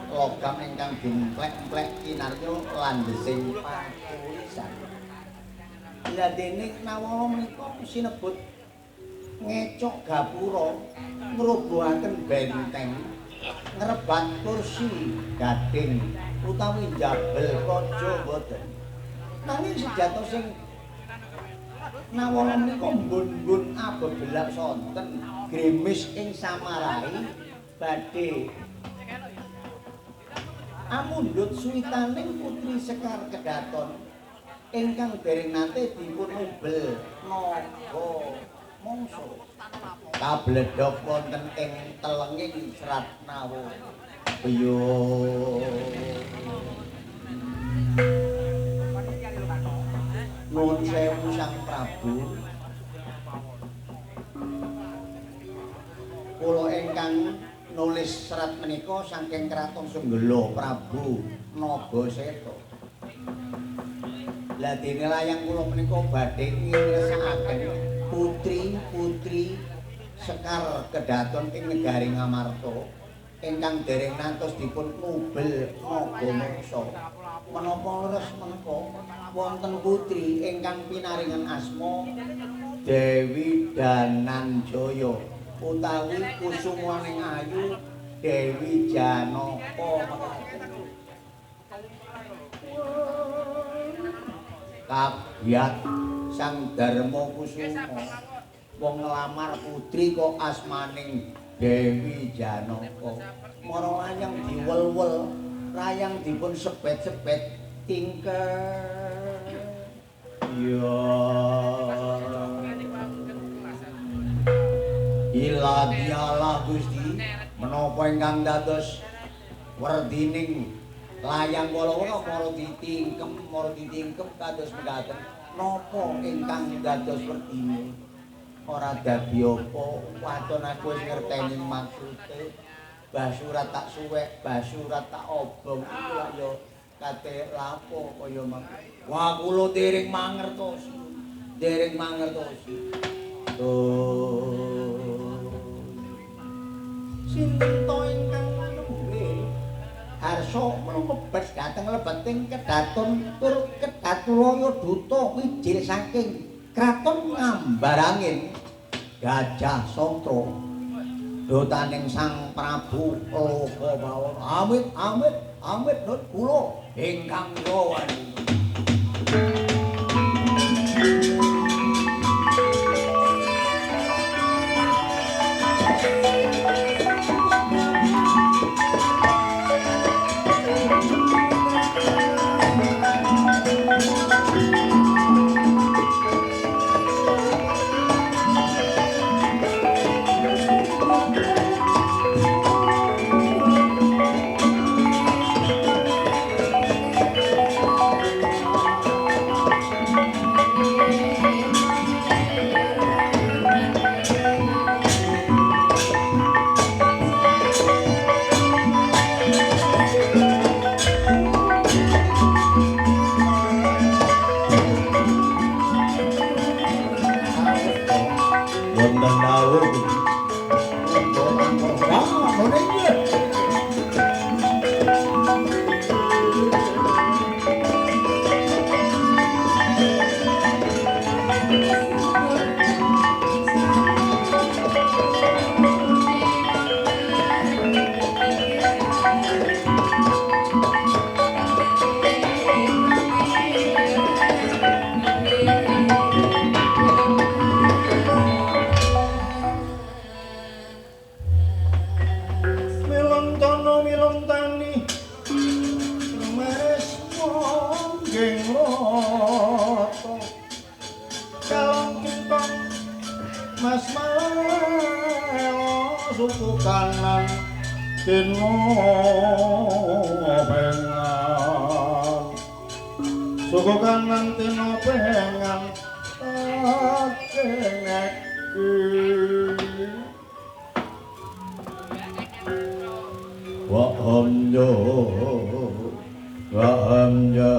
logam ingkang dimplek-mplek kinarya landhesing patulisan. Lah dening Nawala menika sinebut ngecok gapura ngrubuhaken benteng ngrebat kursi gading utawi njabel praja mboten. Nanging sejatosing Nawala menika mbun-mbun abebelak sonten grimis ing samarai badhe amundhut suwitaning putri Sekar Kedaton ingkang dereng nate dipun ubel naga mangsa kabledhog wonten ing telenging Serat Nawa. Piyo nuwun sewu Sang Prabu, kula ingkang nulis serat menika saking Kraton Sunggela Prabu Nagaseta. Lah dene layang kula menika badhe ngirsakaken putri-putri Sekar Kedaton ing negari Ngamarta ingkang dereng nantos dipun ngubel naga mangsa. Menapa leres menika wonten putri ingkang pinaringan asma Dewi Dananjaya utawi Kusumaning Ayu Dewi Janaka mekaten. Kabyat Sang Darma Kusuma wong nglamar putri kok asmaning Dewi Janaka. Mara layang diwel-wel, layang dipun sebet-sebet tingkel. Ya ila dialah Gusti menapa ingkang dados werdining layang kala wau mara ditingkem kados mekaten. Napa ingkang dados werdine? Ora dadi apa, waton aku wis ngerteni maksude. Basurat tak suwek, basurat tak obong iku lak ya kate lapo kaya mak. Wah kula dereng mangertosi. Dereng mangertosi. Oh. Sinten to ingkang nembe harsa mlebet dhateng lebeting kedaton tur kedatulaya duta wijil saking Kraton Ngambarangin Gajah Satra dotaning Sang Prabu Lokabawana. Amit amit amit nut kula ingkang sowan. Mas Melo suku kanan tino pengan suku kanan tino pengan takeneki wa hamjo wa hamjo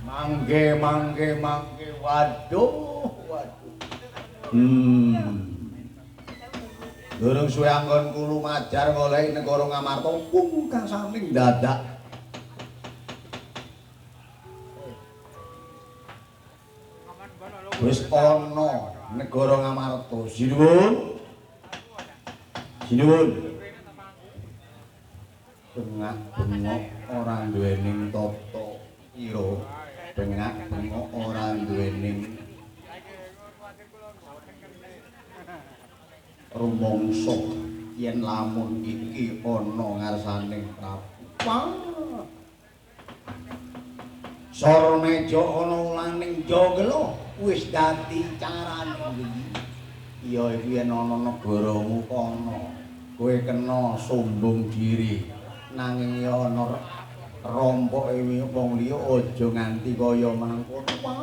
mangke mangke mangke waduh waduh. Durung suwe anggonku lumajar goleki negara Ngamarta pungkasaning dadak. Wis ana negara Ngamarta. Sinuwun. Sinuwun. Bengak-bengok ora duwening tata ira. Bengak-bengok ora duwening rumangsa yen lamun iki ana ngarsaning Prabu. Sor meja ana ulaning jagela wis dadi carane iki. Ya iku yen ana negaramu kono, kowe kena sombong diri. Nanging ya ana rompoke wong liya aja nganti kaya mangkono.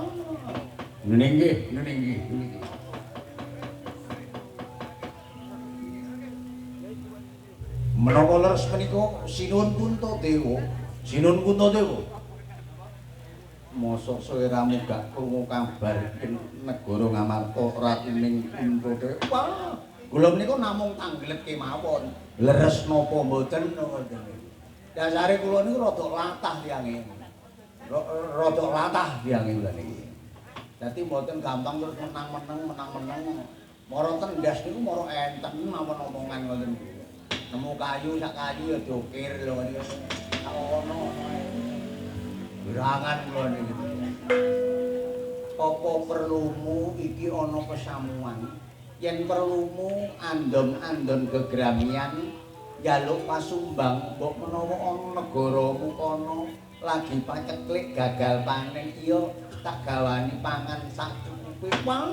Ngene nggih, ngene nggih. Menapa leres menika Sinuwun Puntadewa? Sinuwun Puntadewa. Mosok sliramu gak krungu kabar negara Ngamarta ratuning Puntadewa. Wah, kula menika namung tanglet kemawon. Leres napa mboten ngoten. Dasare kula niku rada latah tiange. Rada latah tiange kula niki. Dadi mboten gampang terus menang-menang menang-menang. Mara tendas niku mara enten mawon omongan ngoten niku. Nemu kayu sak kayu ya diukir lho niku. Sak ono. Gerangan kula niki. Apa perlumu iki ana kesamuan? Yen perlumu andon-andon gegramian njaluk pasumbang mbok menawa ana negaramu kono lagi paceklik gagal panen iya tak gawani pangan sak cukupe. Wah.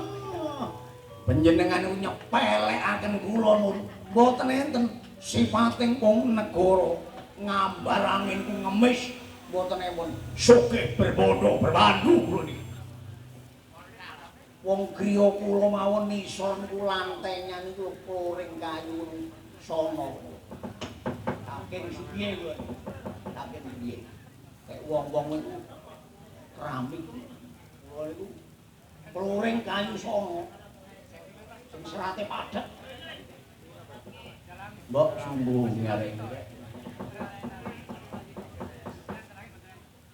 Panjenengan nyepelekaken kula nun. Mboten enten sifating wong negara ngambar angin ku ngemis mboten ewon sugih berbondo berbandu kula niki. Wong griya kula mawon nisor niku lantainya niku kloring kayu sono. Saking sugihe kula. Saking sugihe. Kayak wong-wong niku keramik kula niku kloring kayu sono. Sing serate padhet. Mbok sungguh arek.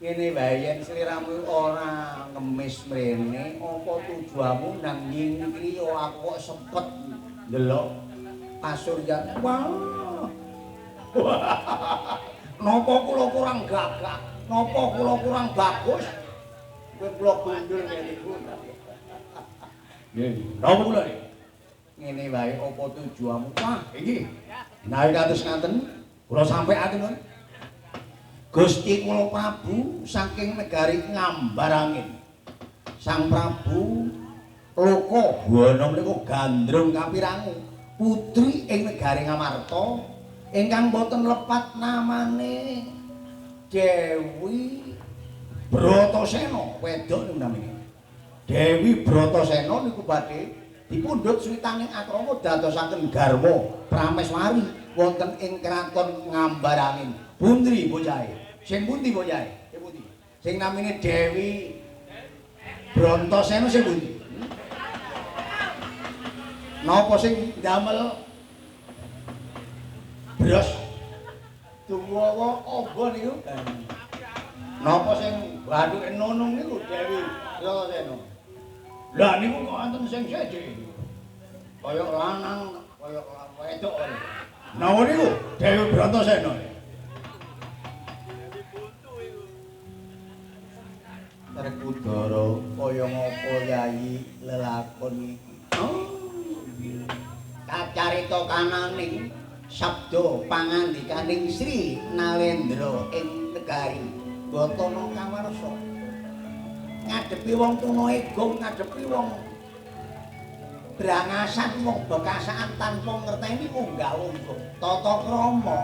Kene wae yen sliramu ora ngemis mrene, apa tujuanmu nang nyingkri aku kok sepet ndelok pasuryan. Wah. Napa kula kurang gagah? Napa kula kurang bagus? Kowe kula gundul ngene iku. Nggih, napa kula iki? Ngene wae apa tujuanmu? Wah, iki. Menawi kados ngaten, kula sampaiaken. Gusti kula Prabu saking negari Ngambarangin. Sang Prabu Loka Buwana menika gandrung kapirangu putri ing negari Ngamarta ingkang boten lepat namane Dewi Bratasena, wedok niku namine. Dewi Bratasena niku badhe dipundhut switaning akrama dadosaken garwa prameswari wonten ing kraton Ngambarangin. Pundi bocahe? Sing pundi bocahe? Sing pundi? Sing namine Dewi Bratasena sing pundi? Napa sing ndamel bros tuwa amba niku? Napa sing bathuke nunung niku Dewi Bratasena? Lah niku kok enten sing seje. Kaya lanang, kaya wedok. Napa niku Dewi Bratasena? Werkudara kaya ngapa yayi lelakon iki. Kacarita kananing sabda pangandikaning Sri Nalendra ing negari Batara Kawarsa. Ngadepi wong tuna egung, ngadepi wong brangasan, wong bekasaan tanpa ngerteni unggah-ungguh tata krama.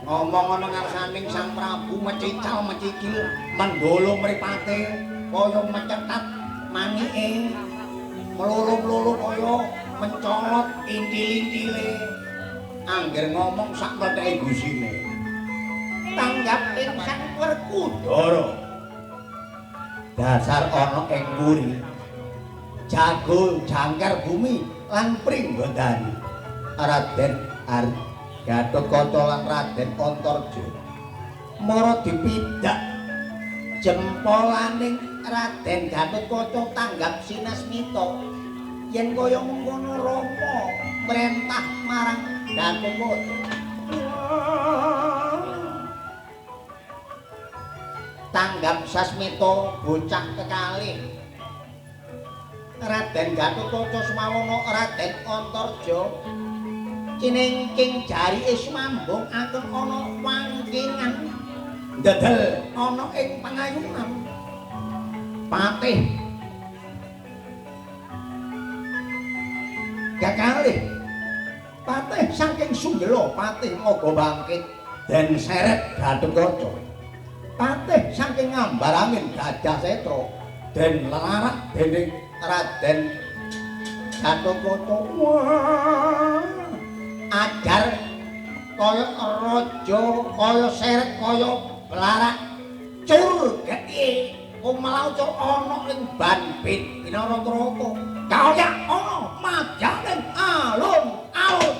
Ngomong ana ngarsaning Sang Prabu mecical mecikil mendolo mripate kaya mecetat manike, mlolo-mlolo kaya mencolot intil-intile. Angger ngomong sak mletheke gusine. Tanggap ing Sang Werkudara. Dasar ana ing mburi jago jangkar bumi lan Pringgondani. Raden Gatotkaca lan Raden Antarja mara dipidak jempolaning Raden Gatotkaca tanggap sinasmita. Yen kaya mengkono Rama mrentah marang Gatotkaca. Tanggap sasmita bocah kekalih Raden Gatotkaca semawono Raden Antarja cinengking jarike sumambung akan ana wangkingan ndedel ana ing pangayunan patih kekalih. Patih saking Sunggela, patih Naga Bangkit den seret Gatotkaca. Patih saking Ngambarangin Gajah Setra den lelarak dening Raden Gatotkaca. Wah, ajar kaya raja, kaya seret, kaya belarak cur getih kumlau cur ana ing banbit Binara Trata kaya ana majaning alun-alun.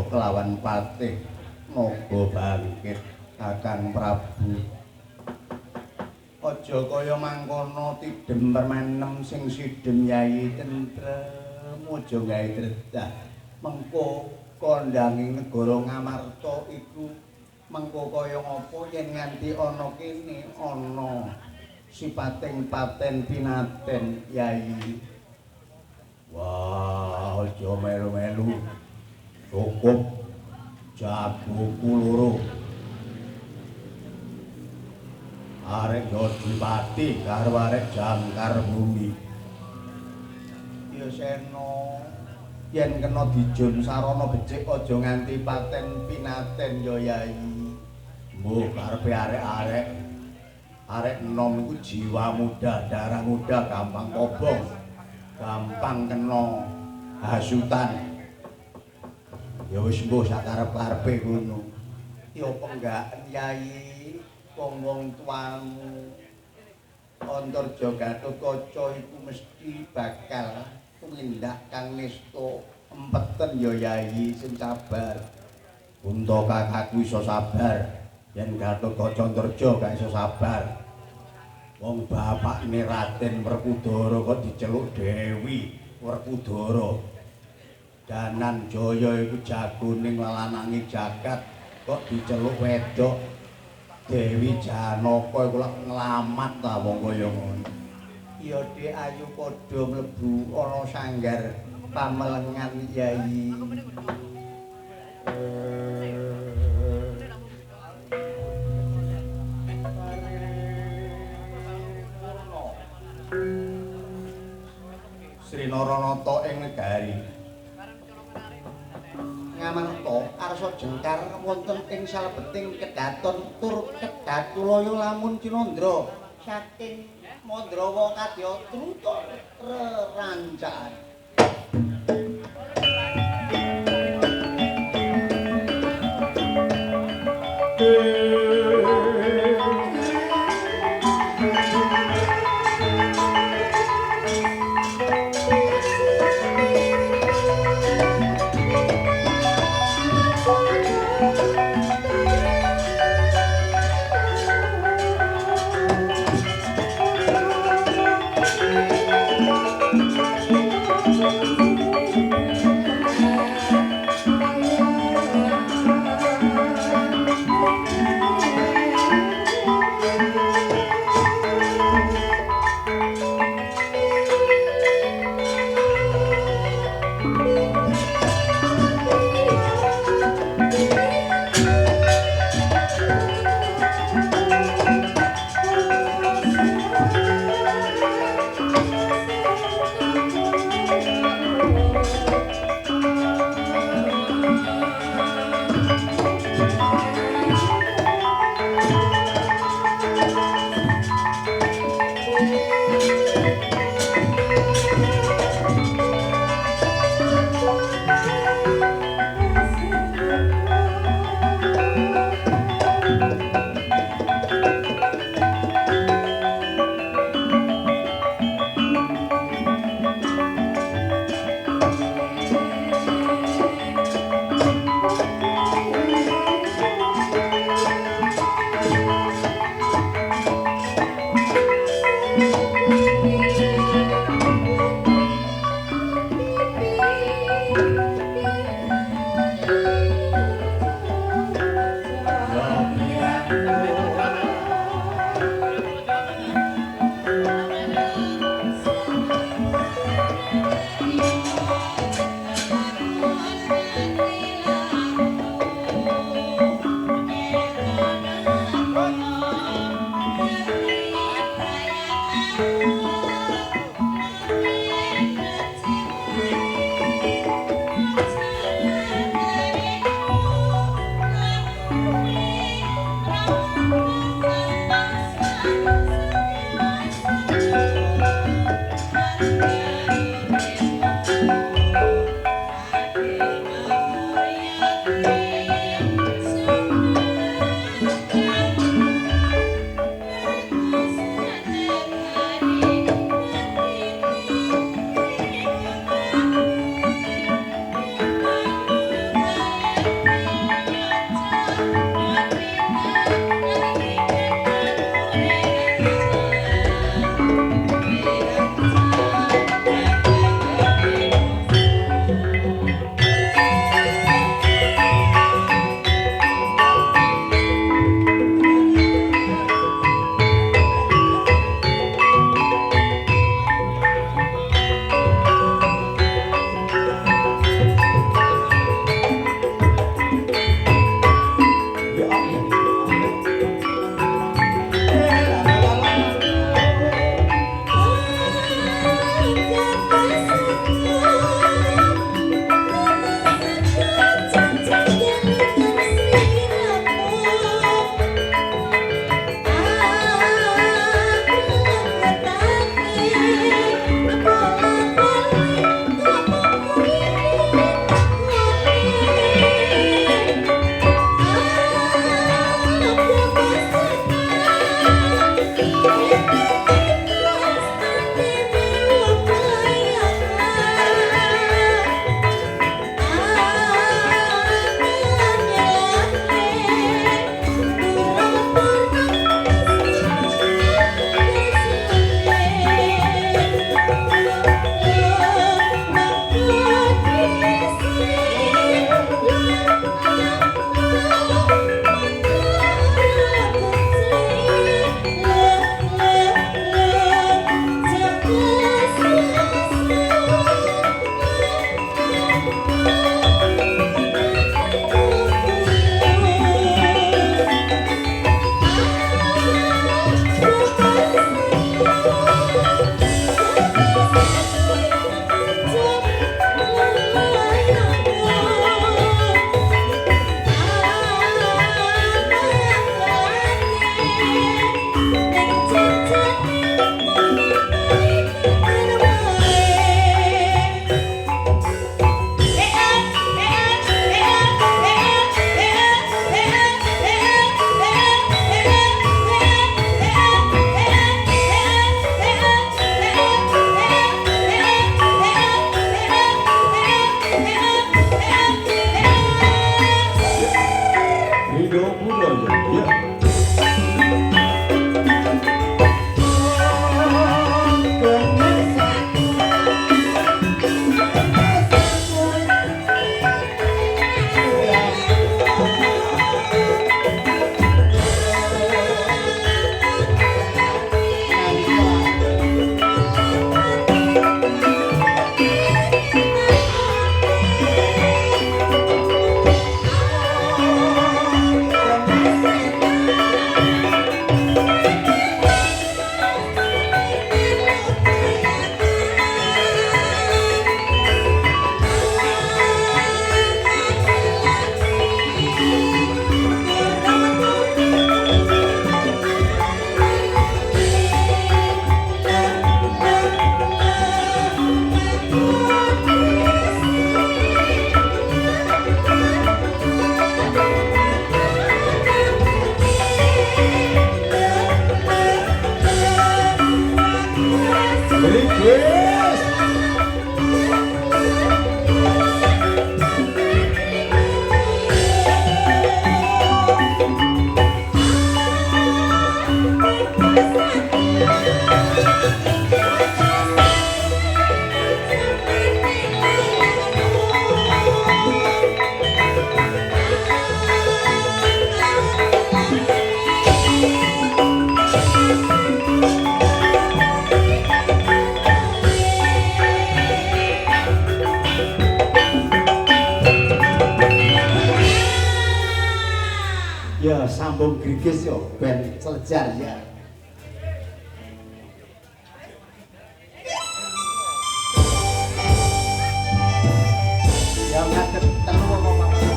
Kelawan patih Naga Bangkit Kakang Prabu. Aja kaya mangkono tidem permanem sing sidem yai tentrem, aja gawe dredah. Mengko kondhange negara Ngamarta iku mengko kaya ngapa yen nganti ana kene ana sipating paten pinaten yai. Wah, aja melu-melu. Cukup jagoku loro. Arek Yodipati karo arek Jangkar Bumi. Ya sena, yen kena dijun sarana becik aja nganti paten pinaten ya yai. Mbuh karepe arek-arek. Arek enom iku jiwa muda, darah muda, gampang kobong, gampang kena hasutan. Ya wis mbuh sak karep-karepe ngono. Ya penggaken yai, wong-wong tuamu Antarja Gatotkaca iku mesti bakal tumindak kang nista. Empeten ya yai sing sabar. Unta kakakku iso sabar, yen Gatotkaca Antarja gak iso sabar. Wong bapakne Raden Werkudara kok diceluk Dewi Werkudara. Danan Jaya iku jagone nglalanangi jagat kok diceluk wedok. Dewi Janaka iku lak nglamat ta wong kaya ngono. Ya Dik ayu padha mlebu ana sanggar pamelengan Yai. Sri Naranata ing negari Ngamarta arsa jengkar wonten ing salebeting kedaton tur kedatulaya lamun cinandra saking Mandrawa kadya truta rerancan. Sambung grigis yo ben selejar ya. Ya ngadeg telu apa papat.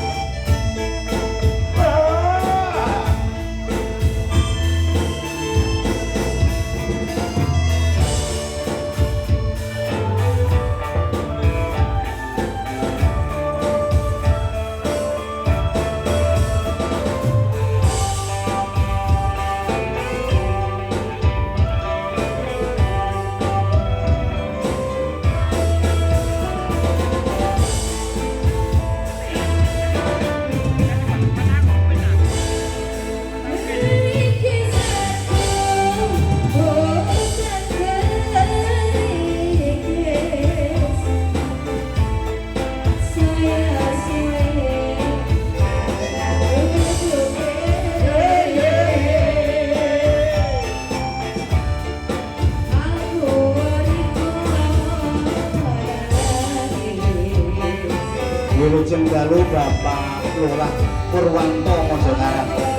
Wilujeng dalu Bapak Lurah Purwanto Mojokarang.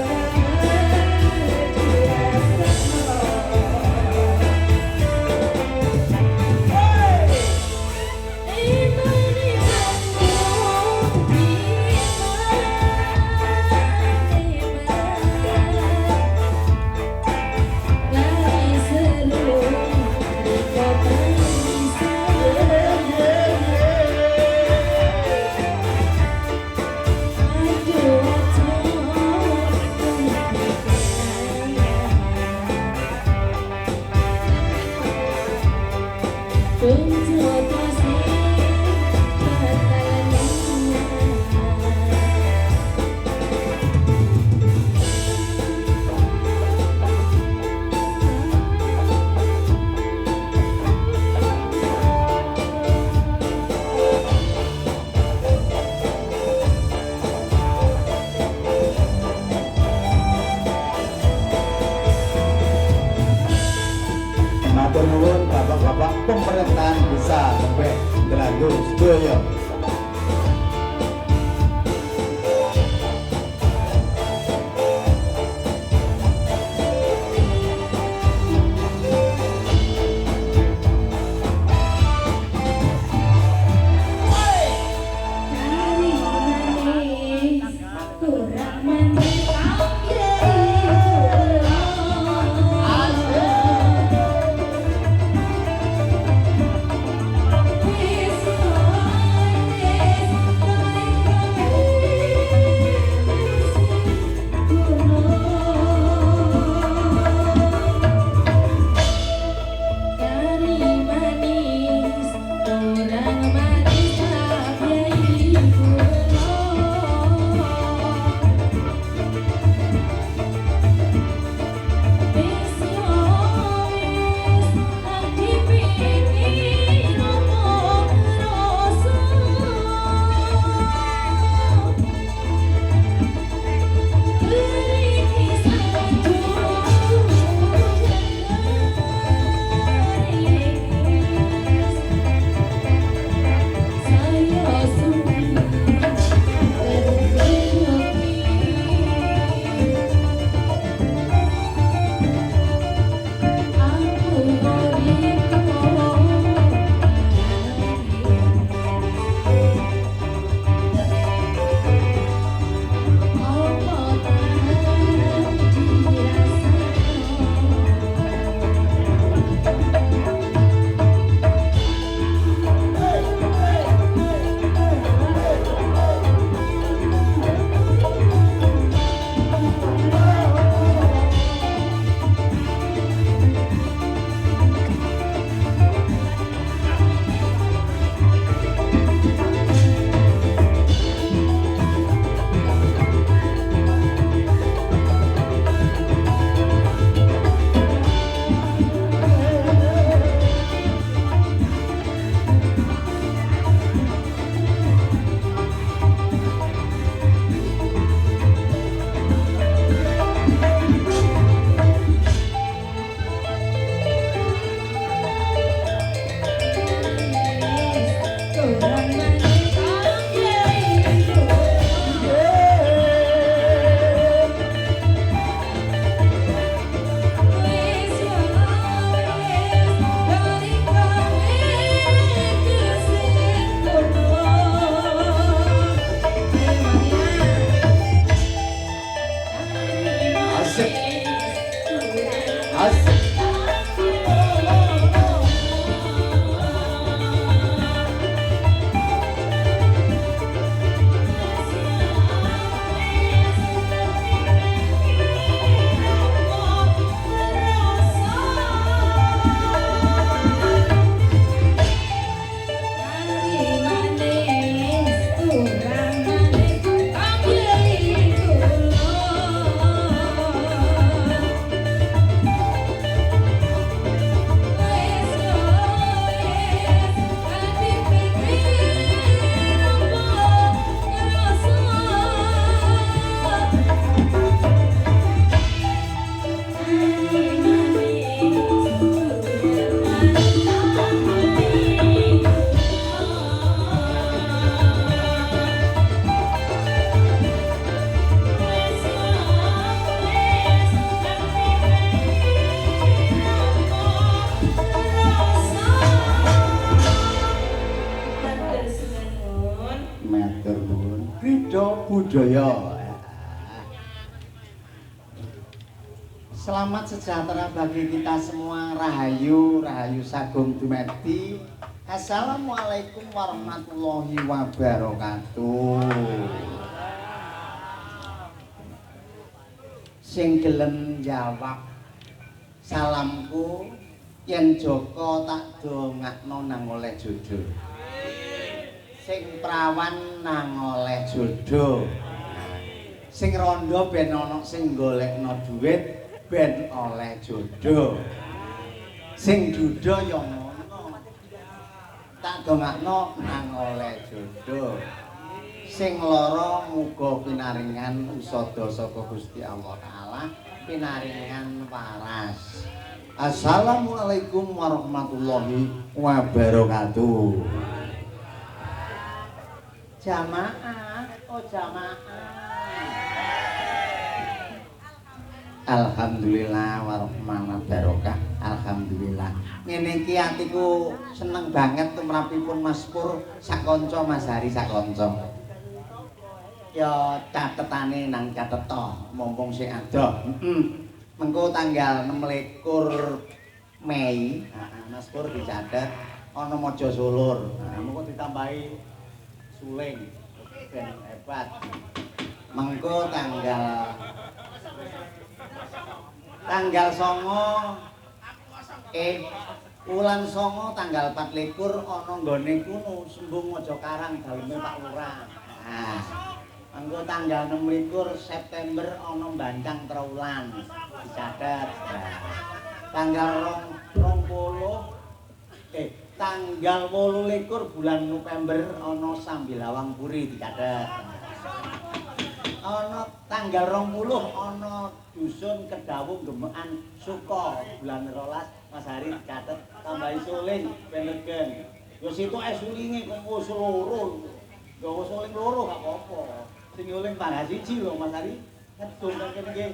Matur nuwun bapak-bapak pemerintahan desa Tebet Dlanggu sedaya. Yes. Asik. Budaya. Selamat sejahtera bagi kita semua. Rahayu, rahayu sagung dumadi. Assalamualaikum warahmatullahi wabarakatuh. Sing gelem jawab salamku yen Joko tak dongakno nang oleh jodoh. Sing prawan nang oleh jodoh. Sing rondo ben ana sing golekno dhuwit ben oleh jodoh. Sing duda ya ngono. Tak dongakno nang oleh jodoh. Sing lara muga pinaringan usada saka Gusti Allah Taala, pinaringan waras. Assalamualaikum warahmatullahi wabarakatuh. Jamaah, oh jamaah. Alhamdulillah warahmatullahi wabarakatuh. Alhamdulillah. Ngene iki atiku seneng banget tumrapipun Mas Pur sak kanca Mas Hari sak kanca. Ya catetane nang cateta mumpung sik adoh. Mengko tanggal 26 Mei, Mas Pur dicatet ana Mojo Sulur. Nah, mengko ditambahi suling ben hebat. Mengko tanggal 9 wulan 9 tanggal 24 ana nggone kuno Sembung Mojokarang daleme Pak Lurah. Nah, mengko tanggal 26 September ana Bancang Trawulan dicatet. Nah, tanggal 20 tanggal 28 bulan November ana Sambilawang Puri dicatet. Ana tanggal 20 ana dusun Kedawung Gemekan Suko bulan 12 Mas Hari dicatet tambahi suling ben legen. Ya sitoke sulinge kok wis loro. Gawa suling loro gak apa-apa. Sing nyuling panggah siji lho Mas Hari. Ngedung kene iki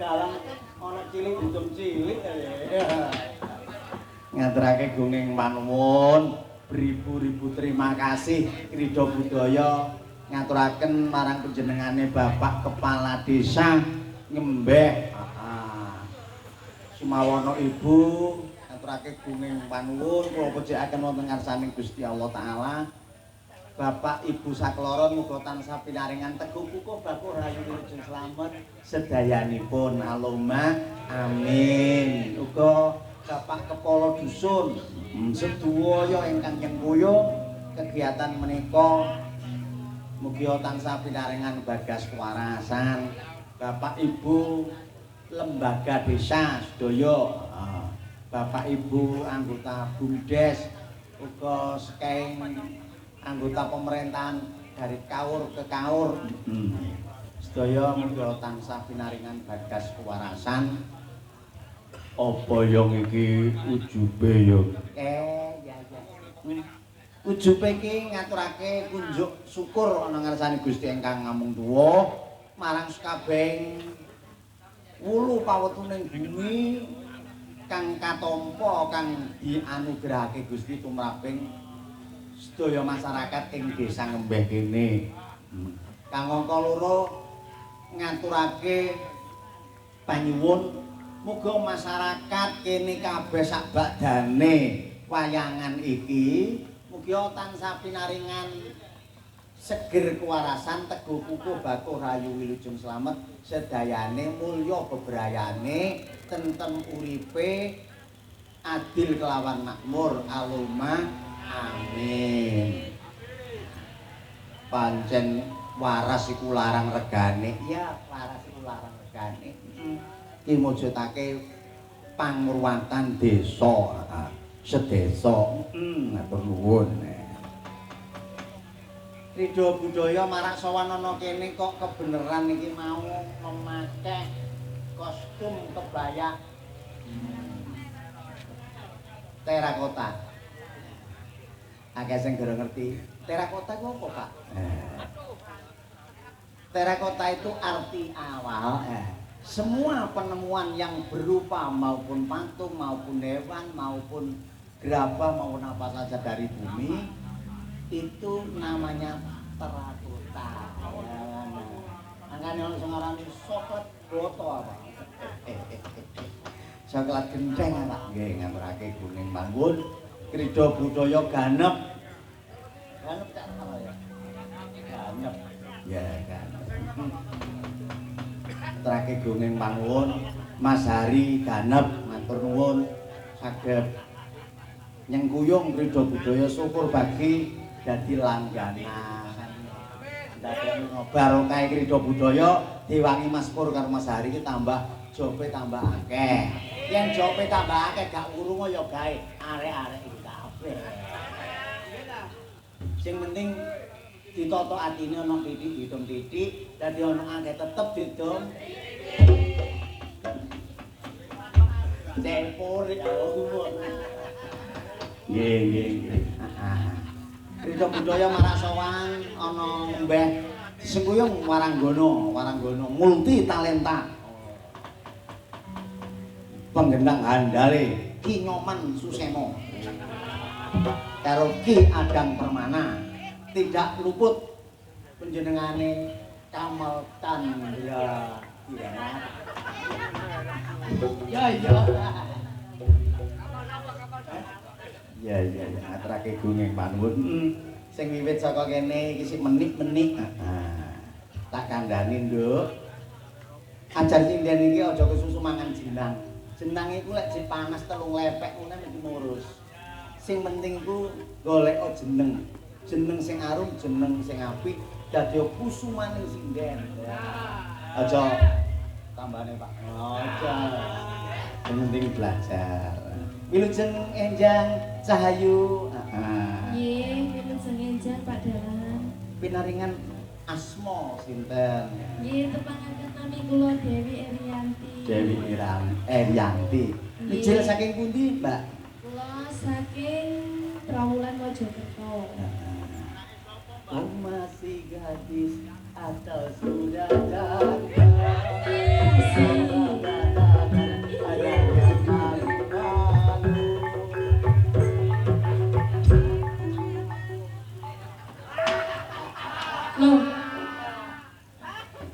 dalang ana cilik ndum cilik. Ngaturake gunging panuwun, beribu-ribu terima kasih Krida Budaya ngaturaken marang panjenengane Bapak Kepala Desa Ngembeh. Sumawana Ibu ngaturake gunging panuwun kula pejekaken wonten ngarsaning Gusti Allah Taala. Bapak Ibu sakloron muga tansah pinaringan teguh kukuh bakuh rahayu wilujeng slamet sedayanipun. Allahumma amin. Uga Bapak Kepala Dusun sedaya ingkang nyengkuyung kegiatan menika mugi tansah pinaringan bagas kewarasan. Bapak Ibu lembaga desa sedaya, Bapak Ibu anggota BUMDes, uga saking anggota pemerintahan dari kaur ke kaur, sedaya mugi tansah pinaringan bagas kewarasan. Apa yang iki ujube ya? Ya ya. Ujube iki ngaturake kunjuk syukur ana ngarsane Gusti ingkang ngamung tuwa marang sakabehing wulu pawetuning bumi kang katampa kang dianugerahake Gusti tumraping sedaya masyarakat ing desa Ngembeh kene. Kang angka loro ngaturake panyuwun Muga masyarakat kene kabeh sak bakdane wayangan iki mugi tansah pinaringan seger kewarasan, teguh kukuh bakuh rayu wilujeng slamet sedayane mulya bebrayane tentem uripe adil kelawan makmur aluma amin. Pancen waras iku larang regane. Iya, waras iku larang regane. Iki mujudake pangruwatan desa, sedesa. Matur nuwun. Ridho budaya marak sowan ana kene kok kebeneran iki mau memakai kostum kebaya terakota. Akeh sing durung ngerti. Terakota ku apa, Pak? Terakota itu arti awal. Semua penemuan yang berupa maupun patung, maupun hewan, maupun gerabah, maupun apa saja dari bumi itu namanya terakota. Makanya orang sing ngarani coklat boto apa? Coklat genteng apa? Nggih, ngaturake guning panggon krida budaya ganep. Ganep tak apa ya? Ganep. Ya, ganep. Ngaturake guning panggon Mas Hari ganep matur nuwun saged nyengkuyung krida budaya syukur bagi dadi langganan. Ndadekno barokah krida budaya diwangi Mas Pur karo Mas Hari iki tambah jope tambah akeh. Yen jope tambah akeh gak wurung ya gawe arek-arek iki kabeh. Sing penting ditata atine ana titik dihitung titik, dadi ana akeh tetep didom. Cepur ya Allah. Nggih, nggih, nggih. Krida budaya marak sowan ana mbeh disengkuyung Waranggono, Waranggono multi talenta. Penggendang handale Ki Nyoman Suseno. Karo Ki Adang Permana. Tidak luput panjenengane Kamal Chandra Kirana. Ya iya. Ya ya ya, aturake gunging panuwun. Sing wiwit saka kene iki sik menik-menik. Tak kandhani, Nduk. Ajar sinden iki aja kesusu mangan jenang. Jenang iku lek jek panas telung lepek ngene mesti murus. Sing penting iku golek jeneng. Jeneng sing arum, jeneng sing apik dadi kusumaning sinden. Aja tambahane, Pak. Aja. Sing penting belajar. Wilujeng enjang Cahayu. Nggih, wilujeng enjang Pak Dalang. Pinaringan asma sinten? Nggih, tepangaken nami kula Dewi Erianti. Dewi Erianti. Mijil saking pundi, Mbak? Kula saking Trawulan Mojokerto. Oh, masih gadis atau sudah janda? Ada yang malu-malu. Loh,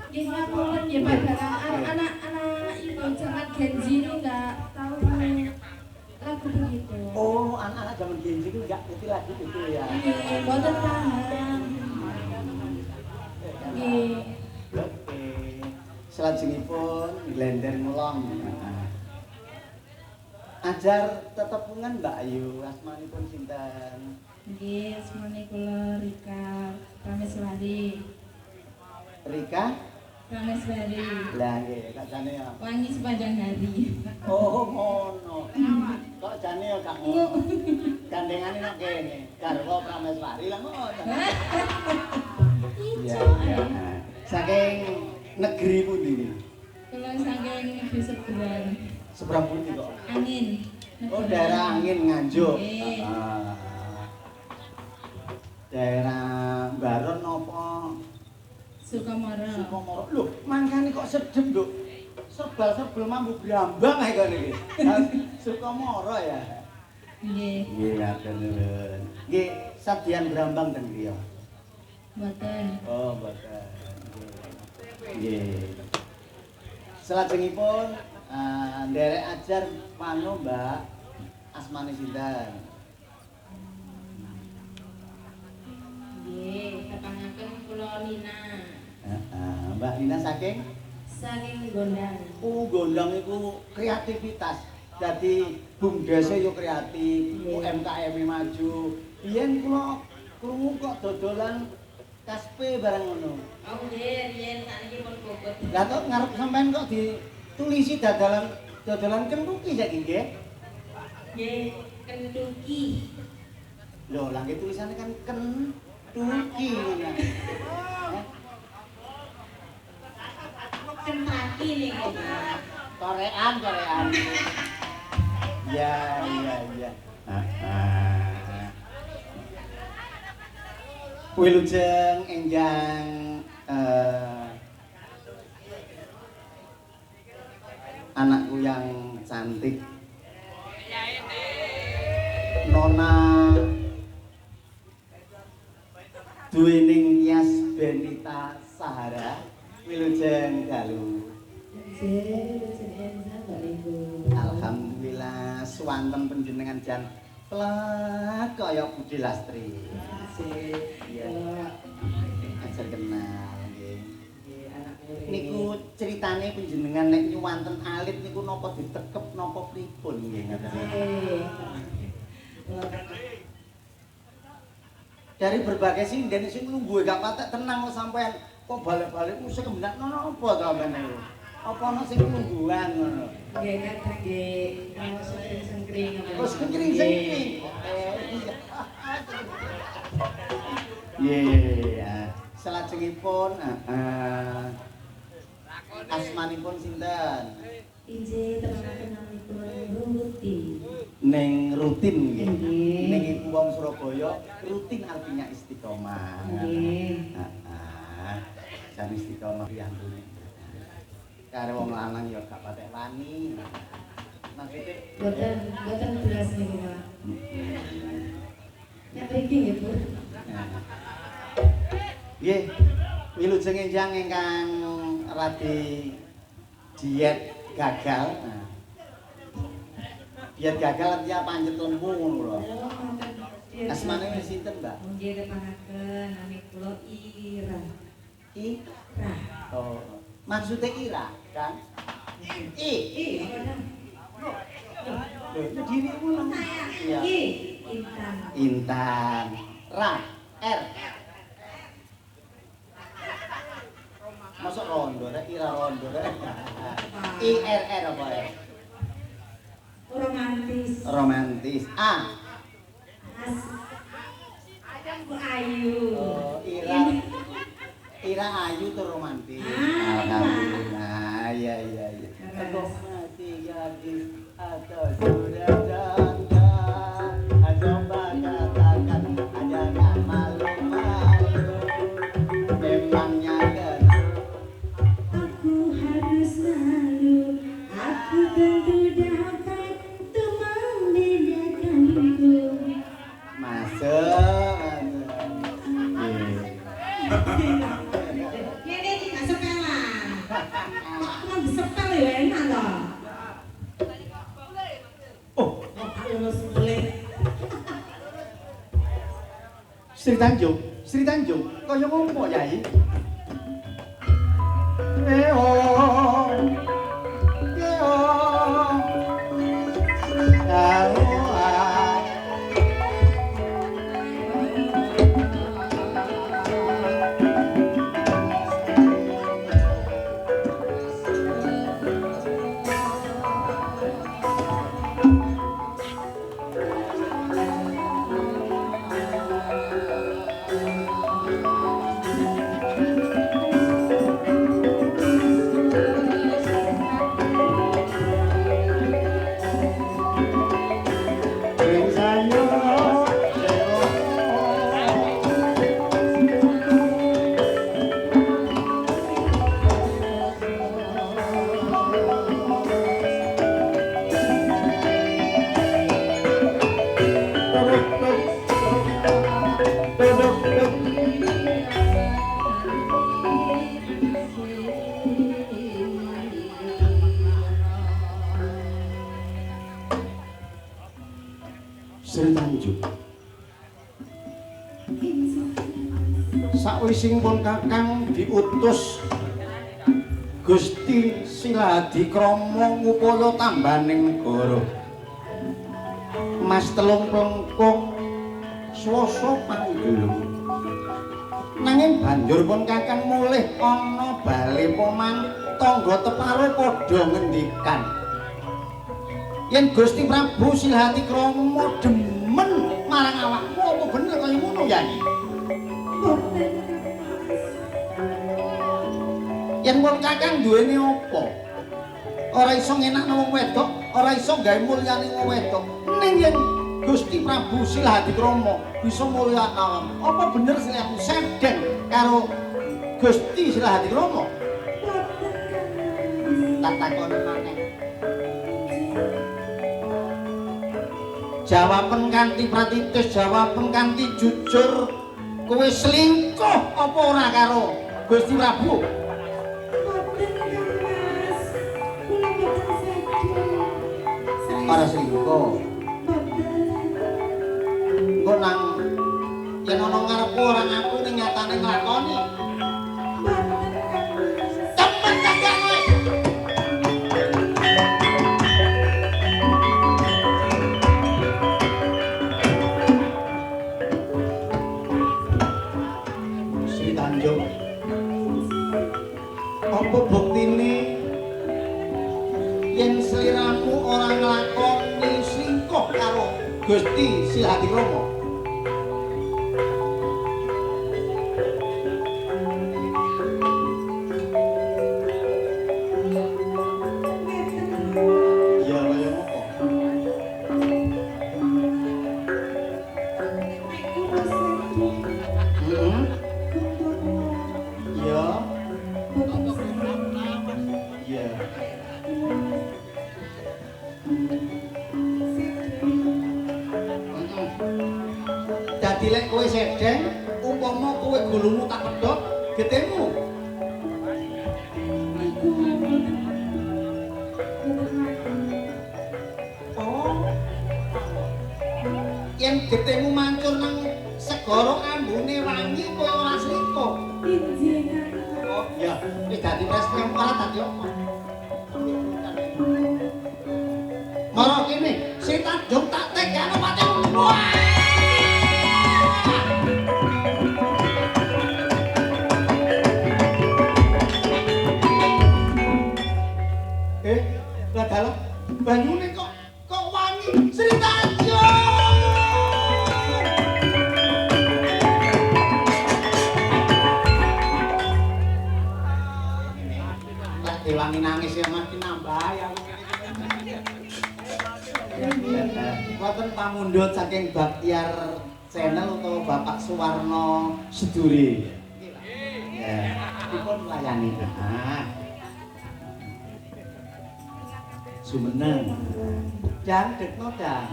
nggih ngapunten nggih Pak Dalang, anak-anak itu zaman Gen Z ini enggak tahu lagu begitu. Oh, anak-anak zaman Gen Z itu enggak ngerti lagu itu ya? Nggih, mboten paham. Nggih. Oke. Salajengipun glender ngulon. Ajar tetepungan Mbak Ayu, asmanipun sinten? Nggih, asmane kula Rika Prameswari. Rika Prameswari. Lah nggih, kok jane ya. Wangi sepanjang hari. Oh, ngono. Kok jane ya gak ngono. Gandengane nang kene, garwa Prameswari lah ngono. Iya, iya. Saking negeri pundi niki? Kula saking negeri seberang. Seberang pundi kok? Angin. Oh, daerah angin Nganjuk. Daerah Baron napa? Sukamoro. Sukamoro. Lho, mangkane kok sedep, Nduk. Sebal-sebel mambu brambang ae kok niki. Sukamoro ya. Nggih. Nggih, matur nuwun. Nggih, sadian brambang ten griya. Mboten. Oh, mboten. Nggih. Salajengipun Nderek ajar manu Mbak. Asmane sinten? Nggih, tepangaken kula Nina. Heeh, Mbak Nina saking saking Gondang. Gondang iku kreativitas. Dadi BUMDes-e yo kreatif, UMKM-e maju. Biyen kula krungu kok dodolan kaspe barang ngono. Oh nggih, riyen sakniki pun bobot. Lah kok ngarep sampean kok ditulisi dodolan kentuki saiki nggih? Nggih, kentuki. Lho, lha nggih tulisane kan kentuki ngono. Kentuki niku, Pak. Korean, Korean. Ya, iya, iya. Heeh. Wilujeng enjang anakku yang cantik. Nona Duining Yas Benita Sahara. Wilujeng dalu. Alhamdulillah swanten panjenengan jan plek kaya Budi Lastri. Iya. Ajar kenal nggih. Niku ceritane panjenengan nek nyuwanten alit niku napa ditekep napa pripun nggih ngaten. Dari berbagai sinden sing lungguhe gak patek tenang kok sampean kok balik-balik musik kembenak napa to sampean niku. Apa ana sing lungguhan ngono? Nggih kadang nggih ana sengkring-sengkring ngoten. Oh sengkring-sengkring. Nggih, salajengipun asmanipun sinten? Injih temanipun namanipun Rutin. Ning rutin nggih. Ning iku wong Surabaya, rutin artinya istiqomah. Nggih. Heeh. Jan istiqomah priyantune. Karo wong lanang ya gak patek wani. Maksudnya boten belas niku, Pak. Nek mriki nggih, Bu. Nggih. Wilujeng enjang ingkang radi diet gagal. Nah. Diet gagal artinya pancet lemu ngono lho. Asmane sinten, Mbak? Nggih tepangaken nami kula Ira. Ira. Oh. Maksudnya Ira, kan? I. I. Lho, itu dirimu lho. Saya. I. Intan. Intan. Ra. R. Masuk rondo, rek Ira rondo rek. I R R apa ya? Romantis. Romantis. A. As. Ayamku Ayu. Oh, Ira. Ira Ayu tuh romantis. Alhamdulillah. Iya iya iya. Engkau mati gadis atau sudah janda. Coba katakan jangan malu-malu. Memangnya kenal. Aku harus malu. Aku tentu dapat untuk membedakanku. Masuk. Ngene iki gak sepelan. Kok nang sepel ya enak to. Oh, lulus mulih. Sri Tanjung, Sri Tanjung, kaya ngopo Yai? Oh. Oh. Sri Tanjung. Sawising pun Kakang diutus Gusti Silahadikrama ngupaya tambaning negara. Mas telung plengkung swasa panggelung. Nanging banjur pun Kakang mulih ana bale paman tangga teparo padha ngendikan. Yen Gusti Prabu Silahadikrama demen marang awakmu apa bener kaya ngono ya? Mboten, Mas. Yen pun Kakang duweni apa? Ora iso ngenakno wong wedok, ora iso gawe mulyane wong wedok. Ning yen Gusti Prabu Silahadikrama bisa mulyakno awakmu, apa bener sliramu sedeng karo Gusti Silahadikrama? Mboten, Kang Mas. Tak takoni maneh. Jawaben kanthi pratitis, jawaben kanthi jujur. Kowe selingkuh apa ora karo Gusti Prabu? Mboten, Kang Mas. Kula mboten sedeng. Ora selingkuh. Mboten. Engko nang yen ana ngarepku ora ngaku ning nyatane nglakoni. Mboten, Kang Mas. Temen kagak kowe. Sri Tanjung, apa buktine yen sliramu ora nglakoni selingkuh karo Gusti Silahadikrama? Ngeten. Ya kaya ngopo? Nek kula sedeng, Heeh. kula Ya, mboten sedeng. ya. Dadi lek kowe sedeng, umpama kowe gulumu tak pedhot, getihmu. Niku mboten Oh. Yen getihmu mancur nang segara ambune wangi kowe ora selingkuh. Injih, Kang Mas. Oh, ya, wis dadi presiden ora dadi apa. Mara kene, Sri Tanjung tak tegano patimu. Wah! Eh, lah dalah banyune kok wangi. Sri Tanjung! Lek diwangi nangis ya makin nambah ya aku. Wonten pamundhut saking Baktiar Channel utawa Bapak Suwarno Seduri. Ya, dipun layani. Ah. Sumeneng. Dang dekno dang.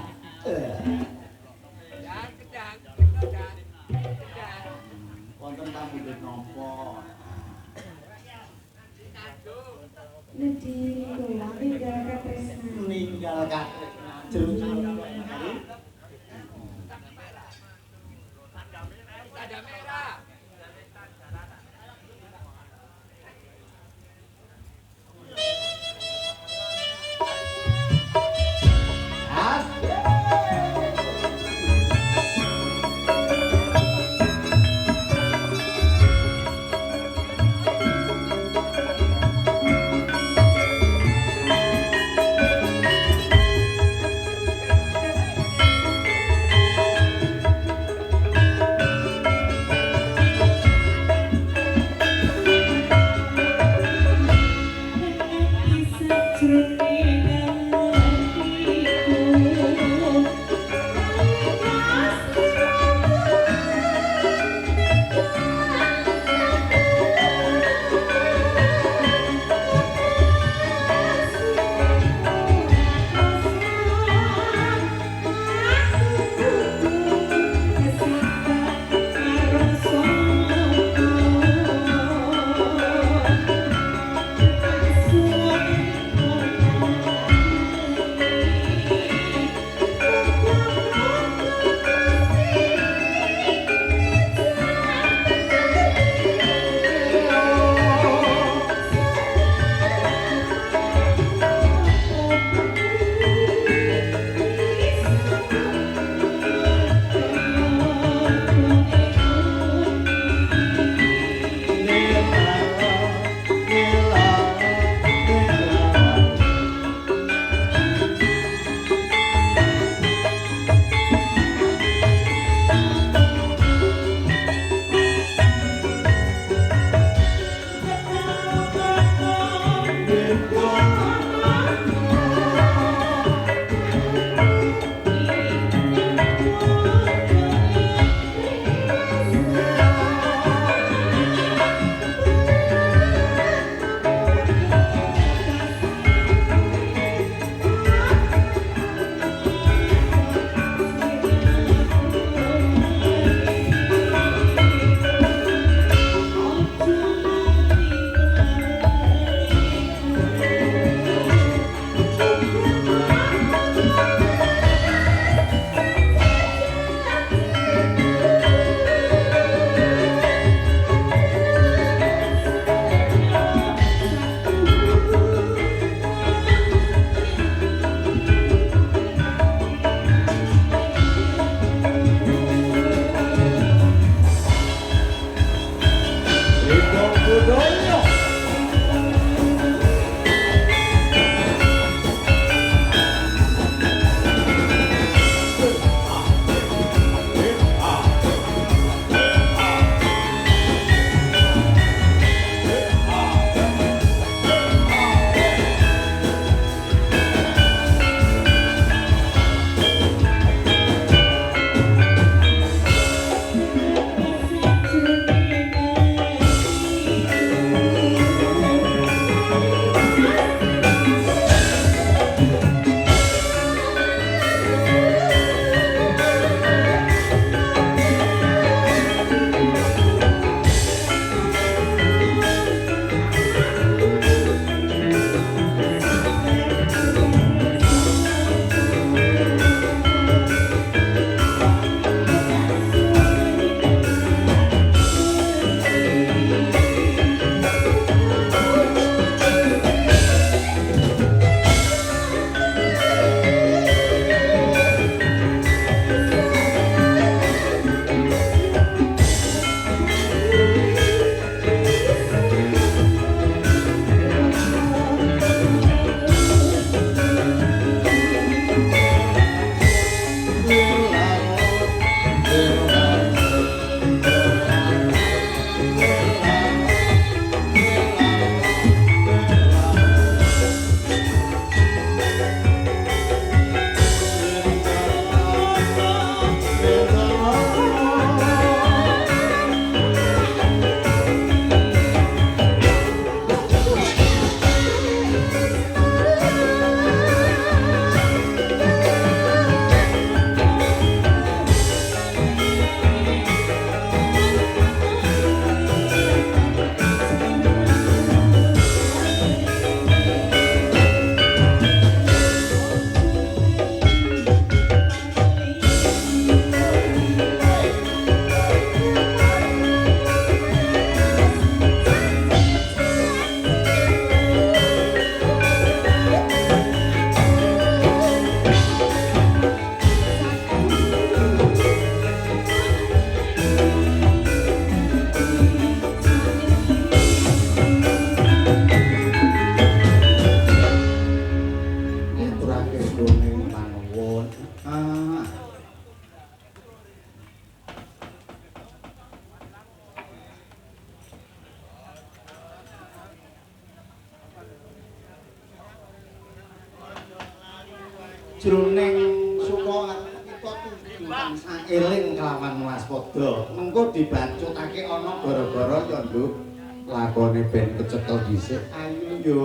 Wonten pamundhut napa? Nedhi kula ninggal katresnan. Ninggal katresnan. Jero. Jroning suka kita kudu tansah eling kelawan waspada. Mengko dibacutake ana gara-gara ya, Nduk. Lakone ben kecekel dhisik. Ayo yo.